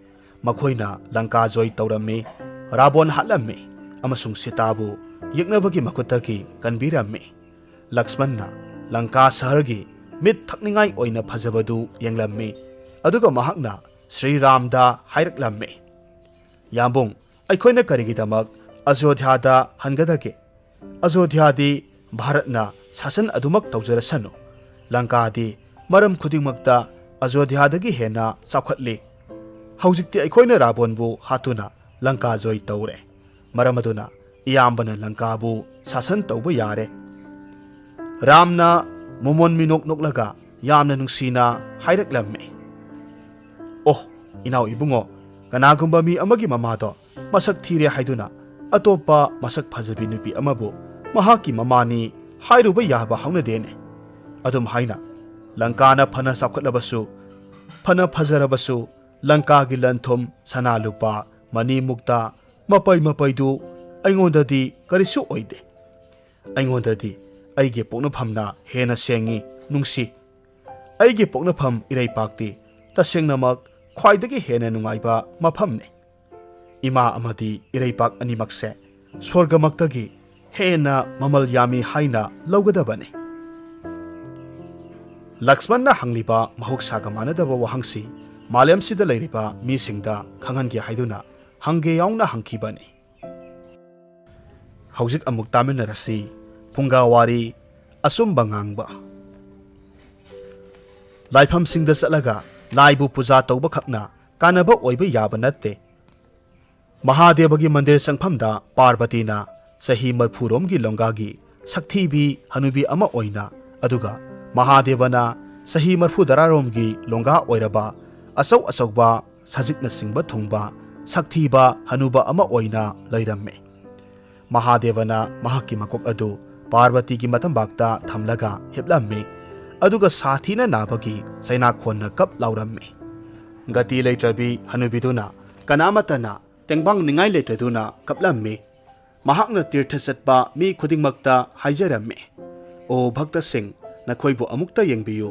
ꯃꯈꯣꯏꯅ ꯂꯪꯀꯥ ꯖꯣꯏ ꯇꯧꯔꯝꯃꯤ, ꯔꯥꯕꯣꯟ ꯍꯥꯠꯂꯝꯃꯤ, ꯑꯃꯁꯨꯡ ꯁꯤꯇꯥꯕꯨ ꯌꯦꯛꯅꯕꯒꯤ ꯃꯈꯨꯠꯇꯒꯤ ꯀꯟꯕꯤꯔꯝꯃꯤ꯫ ꯂꯛꯁꯃꯟꯅ ꯂꯪꯀꯥ ꯁꯍꯔꯒꯤ ꯃꯤꯠ ꯊꯛꯅꯤꯡꯉꯥꯏ ꯑꯣꯏꯅ ꯐꯖꯕꯗꯨ ꯌꯦꯡꯂꯝꯃꯤ, ꯑꯗꯨꯒ ꯃꯍꯥꯛꯅ ꯁ꯭ꯔꯤ ꯔꯥꯝꯗ ꯍꯥꯏꯔꯛꯂꯝꯃꯤ, "ꯌꯥꯝꯕꯨꯡ, ꯑꯩꯈꯣꯏꯅ ꯀꯔꯤꯒꯤꯗꯃꯛ ꯑꯖꯣꯙ꯭ꯌꯥꯗ ꯍꯟꯒꯗꯒꯦ? ꯑꯖꯣꯙ꯭ꯌꯥꯗꯤ ꯚꯥꯔꯠꯅ ꯁꯥꯁꯟ ꯑꯗꯨꯃꯛ ꯇꯧꯖꯔꯁꯅꯨ꯫ ꯂꯪꯀꯥꯗꯤ ꯃꯔꯝ ꯈꯨꯗꯤꯡꯃꯛꯇ ꯑꯖꯣꯙ꯭ꯌꯥꯗꯒꯤ ꯍꯦꯟꯅ ꯆꯥꯎꯈꯠꯂꯤ꯫ ꯍꯧꯖꯤꯛꯇꯤ ꯑꯩꯈꯣꯏꯅ ꯔꯥꯕꯣꯟꯕꯨ ꯍꯥꯠꯇꯨꯅ ꯂꯪꯀꯥ ꯖꯣꯏ ꯇꯧꯔꯦ꯫ ꯃꯔꯝ ꯑꯗꯨꯅ ꯏꯌꯥꯝꯕꯅ ꯂꯪꯀꯥꯕꯨ ꯁꯥꯁꯟ ꯇꯧꯕ ꯌꯥꯔꯦ"꯫ ꯔꯥꯝꯅ ꯃꯣꯃꯣꯟ ꯃꯤꯅꯣꯛ ꯅꯣꯛꯂꯒ ꯌꯥꯝꯅ ꯅꯨꯡꯁꯤꯅ ꯍꯥꯏꯔꯛꯂꯝꯃꯤ, "ꯑꯣꯍ, ꯏꯅꯥꯎ ꯏꯕꯨꯡꯉꯣ, ꯀꯅꯥꯒꯨꯝꯕ ꯃꯤ ꯑꯃꯒꯤ ꯃꯃꯥꯗꯣ ꯃꯁꯛ ꯊꯤꯔꯦ ꯍꯥꯏꯗꯨꯅ ꯑꯇꯣꯞꯄ ꯃꯁꯛ ꯐꯖꯕꯤ ꯅꯨꯄꯤ ꯑꯃꯕꯨ ꯃꯍꯥꯛꯀꯤ ꯃꯃꯥꯅꯤ ꯍꯥꯏꯔꯨꯕ ꯌꯥꯕ ꯍꯧꯅꯗꯦꯅꯦ꯫ ꯑꯗꯨꯝ ꯍꯥꯏꯅ ꯂꯪꯀꯥꯅ ꯐꯅ ꯆꯥꯎꯈꯠꯂꯕꯁꯨ, ꯐꯅ ꯐꯖꯔꯕꯁꯨ, ꯂꯪꯀꯥꯒꯤ ꯂꯟ ꯊꯨꯝ, ꯁꯅꯥ ꯂꯨꯄꯥ, ꯃꯅꯤ ꯃꯨꯛꯇ, ꯃꯄꯩ ꯃꯄꯩꯗꯨ ꯑꯩꯉꯣꯟꯗꯗꯤ ꯀꯔꯤꯁꯨ ꯑꯣꯏꯗꯦ꯫ ꯑꯩꯉꯣꯟꯗꯗꯤ ꯑꯩꯒꯤ ꯄꯣꯛꯅꯐꯝꯅ ꯍꯦꯟꯅ ꯁꯦꯡꯉꯤ, ꯅꯨꯡꯁꯤ꯫ ꯑꯩꯒꯤ ꯄꯣꯛꯅꯐꯝ ꯏꯔꯩꯄꯥꯛꯇꯤ ꯇꯁꯦꯡꯅꯃꯛ ꯈ꯭ꯋꯥꯏꯗꯒꯤ ꯍꯦꯟꯅ ꯅꯨꯡꯉꯥꯏꯕ ꯃꯐꯝꯅꯤ꯫ ꯏꯃꯥ ꯑꯃꯗꯤ ꯏꯔꯩꯄꯥꯛ ꯑꯅꯤꯃꯛꯁꯦ ꯁ꯭ꯋꯔꯒꯃꯛꯇꯒꯤ ꯍꯦꯟꯅ ꯃꯃꯜ ꯌꯥꯝꯃꯤ ꯍꯥꯏꯅ ꯂꯧꯒꯗꯕꯅꯤ"꯫ ꯂꯛꯁꯃꯟꯅ ꯍꯪꯂꯤꯕ ꯃꯍꯧꯁꯥꯒ ꯃꯥꯟꯅꯗꯕ ꯋꯥꯍꯪꯁꯤ ꯃꯥꯂꯦꯝꯁꯤꯗ ꯂꯩꯔꯤꯕ ꯃꯤꯁꯤꯡꯗ ꯈꯪꯍꯟꯒꯦ ꯍꯥꯏꯗꯨꯅ ꯍꯪꯒꯦ ꯌꯥꯎꯅ ꯍꯪꯈꯤꯕꯅꯤ꯫ ꯍꯧꯖꯤꯛ ꯑꯃꯨꯛ ꯇꯥꯃꯤꯟꯅꯔꯁꯤ ꯐꯨꯡꯒꯥ ꯋꯥꯔꯤ ꯑꯆꯨꯝꯕ ꯉꯥꯡꯕ꯫ ꯂꯥꯏꯐꯝꯁꯤꯡꯗ ꯆꯠꯂꯒ ꯂꯥꯏꯕꯨ ꯄꯨꯖꯥ ꯇꯧꯕꯈꯛꯅ ꯀꯥꯟꯅꯕ ꯑꯣꯏꯕ ꯌꯥꯕ ꯅꯠꯇꯦ꯫ ꯃꯍꯥꯗꯦꯕꯒꯤ ꯃꯟꯗꯤꯔ ꯆꯪꯐꯝꯗ ꯄꯥꯔꯕꯇꯤꯅ ꯆꯍꯤ ꯃꯔꯐꯨꯔꯣꯝꯒꯤ ꯂꯣꯡꯒꯥꯒꯤ ꯁꯛꯊꯤꯕꯤ ꯍꯅꯨꯕꯤ ꯑꯃ ꯑꯣꯏꯅ, ꯑꯗꯨꯒ ꯃꯍꯥꯗꯦꯕꯅ ꯆꯍꯤ ꯃꯔꯐꯨ ꯇꯔꯥꯔꯣꯝꯒꯤ ꯂꯣꯡꯒꯥ ꯑꯣꯏꯔꯕ ꯑꯆꯧ ꯑꯆꯧꯕ ꯁꯖꯤꯛꯅꯆꯤꯡꯕ ꯊꯨꯡꯕ ꯁꯛꯊꯤꯕ ꯍꯅꯨꯕ ꯑꯃ ꯑꯣꯏꯅ ꯂꯩꯔꯝꯃꯤ꯫ ꯃꯍꯥꯗꯦꯕꯅ ꯃꯍꯥꯛꯀꯤ ꯃꯀꯣꯛ ꯑꯗꯨ ꯄꯥꯔꯕꯇꯤꯒꯤ ꯃꯇꯝꯕꯥꯛꯇ ꯊꯝꯂꯒ ꯍꯤꯞꯂꯝꯃꯤ, ꯑꯗꯨꯒ ꯁꯥꯊꯤꯅ ꯅꯥꯕꯒꯤ ꯆꯩꯅꯥꯈꯣꯟꯅ ꯀꯞ ꯂꯥꯎꯔꯝꯃꯤ꯫ ꯒꯇꯤ ꯂꯩꯇ꯭ꯔꯕꯤ ꯍꯅꯨꯕꯤꯗꯨꯅ ꯀꯅꯥꯃꯠꯇꯅ ꯇꯦꯡꯕꯥꯡꯅꯤꯡꯉꯥꯏ ꯂꯩꯇ꯭ꯔꯗꯨꯅ ꯀꯞꯂꯝꯃꯤ꯫ ꯃꯍꯥꯛꯅ ꯇꯤꯔꯊ ꯆꯠꯄ ꯃꯤ ꯈꯨꯗꯤꯡꯃꯛꯇ ꯍꯥꯏꯖꯔꯝꯃꯤ, "ꯑꯣ ꯚꯛꯇꯁꯤꯡ, ꯅꯈꯣꯏꯕꯨ ꯑꯃꯨꯛꯇ ꯌꯦꯡꯕꯤꯌꯨ꯫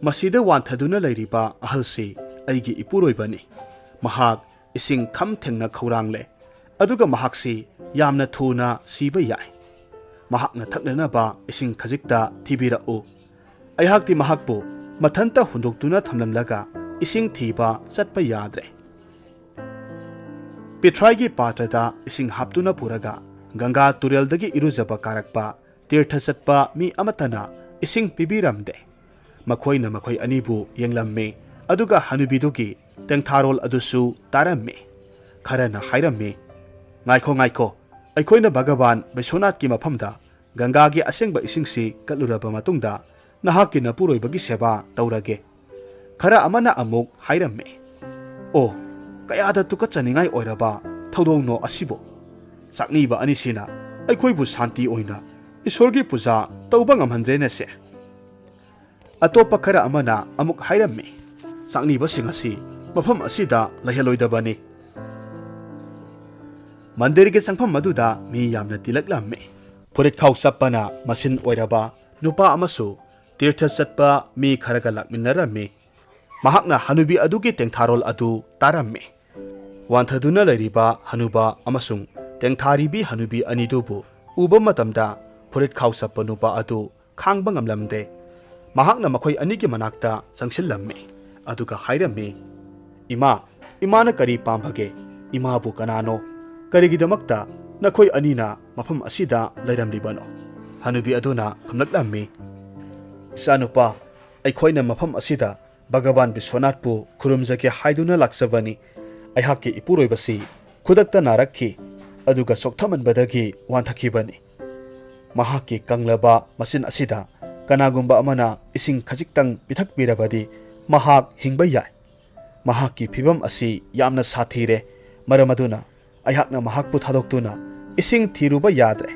ꯃꯁꯤꯗ ꯋꯥꯟꯊꯗꯨꯅ ꯂꯩꯔꯤꯕ ꯑꯍꯜꯁꯤ ꯑꯩꯒꯤ ꯏꯄꯨꯔꯣꯏꯕꯅꯤ꯫ ꯃꯍꯥꯛ ꯏꯁꯤꯡ ꯈꯝ ꯊꯦꯡꯅ ꯈꯧꯔꯥꯡꯂꯦ, ꯑꯗꯨꯒ ꯃꯍꯥꯛꯁꯤ ꯌꯥꯝꯅ ꯊꯨꯅ ꯁꯤꯕ ꯌꯥꯏ꯫ ꯃꯍꯥꯛꯅ ꯊꯛꯅꯅꯕ ꯏꯁꯤꯡ ꯈꯖꯤꯛꯇ ꯊꯤꯕꯤꯔꯛꯎ꯫ ꯑꯩꯍꯥꯛꯇꯤ ꯃꯍꯥꯛꯄꯨ ꯃꯊꯟꯇ ꯍꯨꯟꯗꯣꯛꯇꯨꯅ ꯊꯝꯂꯝꯂꯒ ꯏꯁꯤꯡ ꯊꯤꯕ ꯆꯠꯄ ꯌꯥꯗ꯭ꯔꯦ꯫ ꯄꯤꯊ꯭ꯔꯥꯏꯒꯤ ꯄꯥꯇ꯭ꯔꯗ ꯏꯁꯤꯡ ꯍꯥꯞꯇꯨꯅ ꯄꯨꯔꯒ ꯒꯪꯒꯥ ꯇꯨꯔꯦꯜꯗꯒꯤ ꯏꯔꯨꯖꯕ ꯀꯥꯔꯛꯄ ꯇꯤꯔꯊ ꯆꯠꯄ ꯃꯤ ꯑꯃꯠꯇꯅ ꯏꯁꯤꯡ ꯄꯤꯕꯤꯔꯝꯗꯦ꯫ ꯃꯈꯣꯏꯅ ꯃꯈꯣꯏ ꯑꯅꯤꯕꯨ ꯌꯦꯡꯂꯝꯃꯤ, ꯑꯗꯨꯒ ꯍꯅꯨꯕꯤꯗꯨꯒꯤ ꯇꯦꯡꯊꯥꯔꯣꯜ ꯑꯗꯨꯁꯨ ꯇꯥꯔꯝꯃꯤ꯫ ꯈꯔꯅ ꯍꯥꯏꯔꯝꯃꯤ, "ꯉꯥꯏꯈꯣ, ꯉꯥꯏꯈꯣ, ꯑꯩꯈꯣꯏꯅ ꯚꯒꯕꯥꯟ ꯕꯤꯁ꯭ꯋꯅꯥꯊꯀꯤ ꯃꯐꯝꯗ ꯒꯪꯒꯥꯒꯤ ꯑꯁꯦꯡꯕ ꯏꯁꯤꯡꯁꯤ ꯀꯠꯂꯨꯔꯕ ꯃꯇꯨꯡꯗ ꯅꯍꯥꯛꯀꯤ ꯅꯄꯨꯔꯣꯏꯕꯒꯤ ꯁꯦꯕꯥ ꯇꯧꯔꯒꯦ꯫" ꯈꯔ ꯑꯃꯅ ꯑꯃꯨꯛ ꯍꯥꯏꯔꯝꯃꯤ, "ꯑꯣ, ꯀꯌꯥꯗ ꯇꯨꯀꯠꯆꯅꯤꯡꯉꯥꯏ ꯑꯣꯏꯔꯕ ꯊꯧꯗꯣꯛꯅꯣ ꯑꯁꯤꯕꯨ! ꯆꯥꯛꯅꯤꯕ ꯑꯅꯤꯁꯤꯅ ꯑꯩꯈꯣꯏꯕꯨ ꯁꯥꯟꯇꯤ ꯑꯣꯏꯅ ꯏꯁꯣꯔꯒꯤ ꯄꯨꯖꯥ ꯇꯧꯕ ꯉꯝꯍꯟꯗ꯭ꯔꯦꯅꯦꯁꯦ!" ꯑꯇꯣꯞꯄ ꯈꯔ ꯑꯃꯅ ꯑꯃꯨꯛ ꯍꯥꯏꯔꯝꯃꯤ, "ꯆꯥꯛꯅꯤꯕꯁꯤꯡ ꯑꯁꯤ ꯃꯐꯝ ꯑꯁꯤꯗ ꯂꯩꯍꯜꯂꯣꯏꯗꯕꯅꯤ꯫" ꯃꯟꯗꯤꯔꯒꯤ ꯆꯪꯐꯝ ꯑꯗꯨꯗ ꯃꯤ ꯌꯥꯝꯅ ꯇꯤꯜꯂꯛꯂꯝꯃꯤ꯫ ꯐꯨꯔꯤꯠꯈꯥꯎ ꯆꯞꯄꯅ ꯃꯁꯤꯟ ꯑꯣꯏꯔꯕ ꯅꯨꯄꯥ ꯑꯃꯁꯨ ꯇꯤꯔꯊ ꯆꯠꯄ ꯃꯤ ꯈꯔꯒ ꯂꯥꯛꯃꯤꯟꯅꯔꯝꯃꯤ꯫ ꯃꯍꯥꯛꯅ ꯍꯅꯨꯕꯤ ꯑꯗꯨꯒꯤ ꯇꯦꯡꯊꯥꯔꯣꯜ ꯑꯗꯨ ꯇꯥꯔꯝꯃꯤ꯫ ꯋꯥꯟꯊꯗꯨꯅ ꯂꯩꯔꯤꯕ ꯍꯅꯨꯕ ꯑꯃꯁꯨꯡ ꯇꯦꯡꯊꯥꯔꯤꯕꯤ ꯍꯅꯨꯕꯤ ꯑꯅꯤꯗꯨꯕꯨ ꯎꯕ ꯃꯇꯝꯗ ꯐꯨꯔꯤꯠꯈꯥꯎ ꯆꯞꯄ ꯅꯨꯄꯥ ꯑꯗꯨ ꯈꯥꯡꯕ ꯉꯝꯂꯝꯗꯦ꯫ ꯃꯍꯥꯛꯅ ꯃꯈꯣꯏ ꯑꯅꯤꯒꯤ ꯃꯅꯥꯛꯇ ꯆꯪꯁꯤꯜꯂꯝꯃꯤ, ꯑꯗꯨꯒ ꯍꯥꯏꯔꯝꯃꯤ, "ꯏꯃꯥ, ꯏꯃꯥꯅ ꯀꯔꯤ ꯄꯥꯝꯕꯒꯦ? ꯏꯃꯥꯕꯨ ꯀꯅꯥꯅꯣ? ꯀꯔꯤꯒꯤꯗꯃꯛꯇ ꯅꯈꯣꯏ ꯑꯅꯤꯅ ꯃꯐꯝ ꯑꯁꯤꯗ ꯂꯩꯔꯝꯂꯤꯕꯅꯣ?" ꯍꯅꯨꯕꯤ ꯑꯗꯨꯅ ꯈꯨꯝꯂꯛꯂꯝꯃꯤ, "ꯏꯆꯥꯅꯨꯄꯥ, ꯑꯩꯈꯣꯏꯅ ꯃꯐꯝ ꯑꯁꯤꯗ ꯚꯒꯕꯥꯟ ꯕꯤꯁ꯭ꯋꯅꯥꯊꯄꯨ ꯈꯨꯔꯨꯝꯖꯒꯦ ꯍꯥꯏꯗꯨꯅ ꯂꯥꯛꯆꯕꯅꯤ꯫ ꯑꯩꯍꯥꯛꯀꯤ ꯏꯄꯨꯔꯣꯏꯕꯁꯤ ꯈꯨꯗꯛꯇ ꯅꯥꯔꯛꯈꯤ, ꯑꯗꯨꯒ ꯆꯣꯛꯊꯃꯟꯕꯗꯒꯤ ꯋꯥꯟꯊꯈꯤꯕꯅꯤ꯫ ꯃꯍꯥꯛꯀꯤ ꯀꯪꯂꯕ ꯃꯆꯤꯟ ꯑꯁꯤꯗ ꯀꯅꯥꯒꯨꯝꯕ ꯑꯃꯅ ꯏꯁꯤꯡ ꯈꯖꯤꯛꯇꯪ ꯄꯤꯊꯛꯄꯤꯔꯕꯗꯤ ꯃꯍꯥꯛ ꯍꯤꯡꯕ ꯌꯥꯏ꯫ ꯃꯍꯥꯛꯀꯤ ꯐꯤꯚꯝ ꯑꯁꯤ ꯌꯥꯝꯅ ꯁꯥꯊꯤꯔꯦ, ꯃꯔꯝ ꯑꯗꯨꯅ ꯑꯩꯍꯥꯛꯅ ꯃꯍꯥꯛꯄꯨ ꯊꯥꯗꯣꯛꯇꯨꯅ ꯏꯁꯤꯡ ꯊꯤꯔꯨꯕ ꯌꯥꯗ꯭ꯔꯦ꯫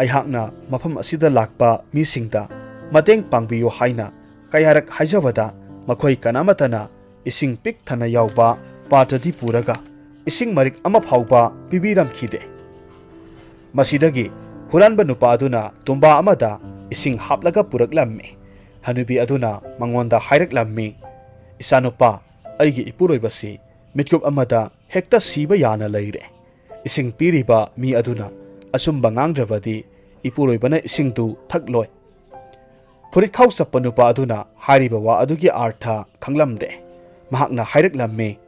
ꯑꯩꯍꯥꯛꯅ ꯃꯐꯝ ꯑꯁꯤꯗ ꯂꯥꯛꯄ ꯃꯤꯁꯤꯡꯗ ꯃꯇꯦꯡ ꯄꯥꯡꯕꯤꯌꯨ ꯍꯥꯏꯅ ꯀꯌꯥꯔꯛ ꯍꯥꯏꯖꯕꯗ, ꯃꯈꯣꯏ ꯀꯅꯥꯃꯠꯇꯅ ꯏꯁꯤꯡ ꯄꯤꯛ ꯊꯟꯅ ꯌꯥꯎꯕ ꯄꯥꯇ꯭ꯔꯗꯤ ꯄꯨꯔꯒ ꯏꯁꯤꯡ ꯃꯔꯤꯛ ꯑꯃ ꯐꯥꯎꯕ ꯄꯤꯕꯤꯔꯝꯈꯤꯗꯦ꯫ ꯃꯁꯤꯗꯒꯤ ꯍꯨꯔꯥꯟꯕ ꯅꯨꯄꯥ ꯑꯗꯨꯅ ꯇꯨꯝꯕꯥ ꯑꯃꯗ ꯏꯁꯤꯡ ꯍꯥꯞꯂꯒ ꯄꯨꯔꯛꯂꯝꯃꯤ꯫ ꯍꯅꯨꯕꯤ ꯑꯗꯨꯅ ꯃꯉꯣꯟꯗ ꯍꯥꯏꯔꯛꯂꯝꯃꯤ, "ꯏꯆꯥꯅꯨꯄꯥ, ꯑꯩꯒꯤ ꯏꯄꯨꯔꯣꯏꯕꯁꯤ ꯃꯤꯠꯀꯨꯞ ꯑꯃꯗ ꯍꯦꯛꯇ ꯁꯤꯕ ꯌꯥꯅ ꯂꯩꯔꯦ꯫ ꯏꯁꯤꯡ ꯄꯤꯔꯤꯕ ꯃꯤ ꯑꯗꯨꯅ ꯑꯆꯨꯝꯕ ꯉꯥꯡꯗ꯭ꯔꯕꯗꯤ ꯏꯄꯨꯔꯣꯏꯕꯅ ꯏꯁꯤꯡꯗꯨ ꯊꯛꯂꯣꯏ꯫" ꯐꯨꯔꯤꯠꯈꯥꯎ ꯆꯞꯄ ꯅꯨꯄꯥ ꯑꯗꯨꯅ ꯍꯥꯏꯔꯤꯕ ꯋꯥ ꯑꯗꯨꯒꯤ ꯑꯥꯔꯊ ꯈꯪꯂꯝꯗꯦ꯫ ꯃꯍꯥꯛꯅ ꯍꯥꯏꯔꯛꯂꯝꯃꯤ,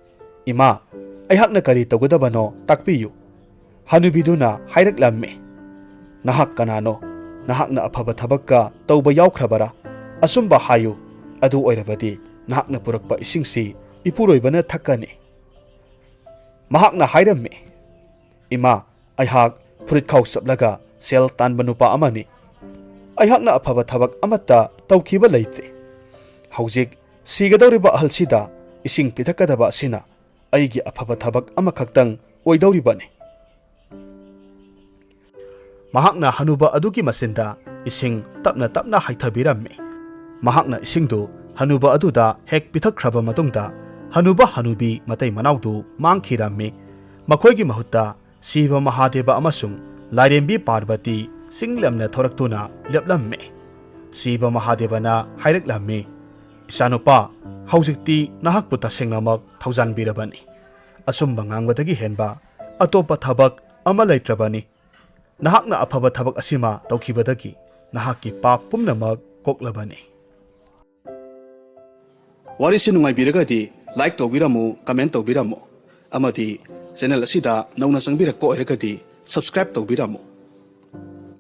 "ꯏꯃꯥ, ꯑꯩꯍꯥꯛꯅ ꯀꯔꯤ ꯇꯧꯒꯗꯕꯅꯣ ꯇꯥꯛꯄꯤꯌꯨ꯫" ꯍꯅꯨꯕꯤꯗꯨꯅ ꯍꯥꯏꯔꯛꯂꯝꯃꯤ, "ꯅꯍꯥꯛ ꯀꯅꯥꯅꯣ? ꯅꯍꯥꯛꯅ ꯑꯐꯕ ꯊꯕꯛꯀ ꯇꯧꯕ ꯌꯥꯎꯈ꯭ꯔꯕꯔꯥ? ꯑꯆꯨꯝꯕ ꯍꯥꯏꯌꯨ꯫ ꯑꯗꯨ ꯑꯣꯏꯔꯕꯗꯤ ꯅꯍꯥꯛꯅ ꯄꯨꯔꯛꯄ ꯏꯁꯤꯡꯁꯤ ꯏꯄꯨꯔꯣꯏꯕꯅ ꯊꯛꯀꯅꯤ꯫" ꯃꯍꯥꯛꯅ ꯍꯥꯏꯔꯝꯃꯤ, "ꯏꯃꯥ, ꯑꯩꯍꯥꯛ ꯐꯨꯔꯤꯠꯈꯥꯎ ꯆꯞꯂꯒ ꯁꯦꯜ ꯇꯥꯟꯕ ꯅꯨꯄꯥ ꯑꯃꯅꯤ꯫ ꯑꯩꯍꯥꯛꯅ ꯑꯐꯕ ꯊꯕꯛ ꯑꯃꯠꯇ ꯇꯧꯈꯤꯕ ꯂꯩꯇꯦ꯫ ꯍꯧꯖꯤꯛ ꯁꯤꯒꯗꯧꯔꯤꯕ ꯑꯍꯜꯁꯤꯗ ꯏꯁꯤꯡ ꯄꯤꯊꯛꯀꯗꯕ ꯑꯁꯤꯅ ꯑꯩꯒꯤ ꯑꯐꯕ ꯊꯕꯛ ꯑꯃꯈꯛꯇꯪ ꯑꯣꯏꯗꯧꯔꯤꯕꯅꯤ꯫" ꯃꯍꯥꯛꯅ ꯍꯅꯨꯕ ꯑꯗꯨꯒꯤ ꯃꯆꯤꯟꯗ ꯏꯁꯤꯡ ꯇꯞꯅ ꯇꯞꯅ ꯍꯩꯊꯕꯤꯔꯝꯃꯤ꯫ ꯃꯍꯥꯛꯅ ꯏꯁꯤꯡꯗꯨ ꯍꯅꯨꯕ ꯑꯗꯨꯗ ꯍꯦꯛ ꯄꯤꯊꯛꯈ꯭ꯔꯕ ꯃꯇꯨꯡꯗ, ꯍꯅꯨꯕ ꯍꯅꯨꯕꯤ ꯃꯇꯩ ꯃꯅꯥꯎꯗꯨ ꯃꯥꯡꯈꯤꯔꯝꯃꯤ꯫ ꯃꯈꯣꯏꯒꯤ ꯃꯍꯨꯠꯇ ꯁꯤꯕ ꯃꯍꯥꯗꯦꯕ ꯑꯃꯁꯨꯡ ꯂꯥꯏꯔꯦꯝꯕꯤ ꯄꯥꯔꯕꯇꯤ ꯆꯤꯡꯂꯦꯝꯅ ꯊꯣꯔꯛꯇꯨꯅ ꯂꯦꯞꯂꯝꯃꯤ꯫ ꯁꯤꯕ ꯃꯍꯥꯗꯦꯕꯅ ꯍꯥꯏꯔꯛꯂꯝꯃꯤ, "ꯏꯆꯥꯅꯨꯄꯥ, ꯍꯧꯖꯤꯛꯇꯤ ꯅꯍꯥꯛꯄꯨ ꯇꯁꯦꯡꯅꯃꯛ ꯊꯧꯖꯥꯟꯕꯤꯔꯕꯅꯤ꯫ ꯑꯆꯨꯝꯕ ꯉꯥꯡꯕꯗꯒꯤ ꯍꯦꯟꯕ ꯑꯇꯣꯞꯄ ꯊꯕꯛ ꯑꯃ ꯂꯩꯇ꯭ꯔꯕꯅꯤ꯫ ꯅꯍꯥꯛꯅ ꯑꯐꯕ ꯊꯕꯛ ꯑꯁꯤꯃ ꯇꯧꯈꯤꯕꯗꯒꯤ ꯅꯍꯥꯛꯀꯤ ꯄꯥꯞ ꯄꯨꯝꯅꯃꯛ ꯀꯣꯛꯂꯕꯅꯤ꯫" ꯋꯥꯔꯤꯁꯤ ꯅꯨꯡꯉꯥꯏꯕꯤꯔꯒꯗꯤ like ꯇꯧꯕꯤꯔꯝꯃꯨ, comment ꯇꯧꯕꯤꯔꯝꯃꯨ, ꯑꯃꯗꯤ channel ꯑꯁꯤꯗ ꯅꯧꯅ ꯆꯪꯕꯤꯔꯛꯄ ꯑꯣꯏꯔꯒꯗꯤ subscribe ꯇꯧꯕꯤꯔꯝꯃꯨ꯫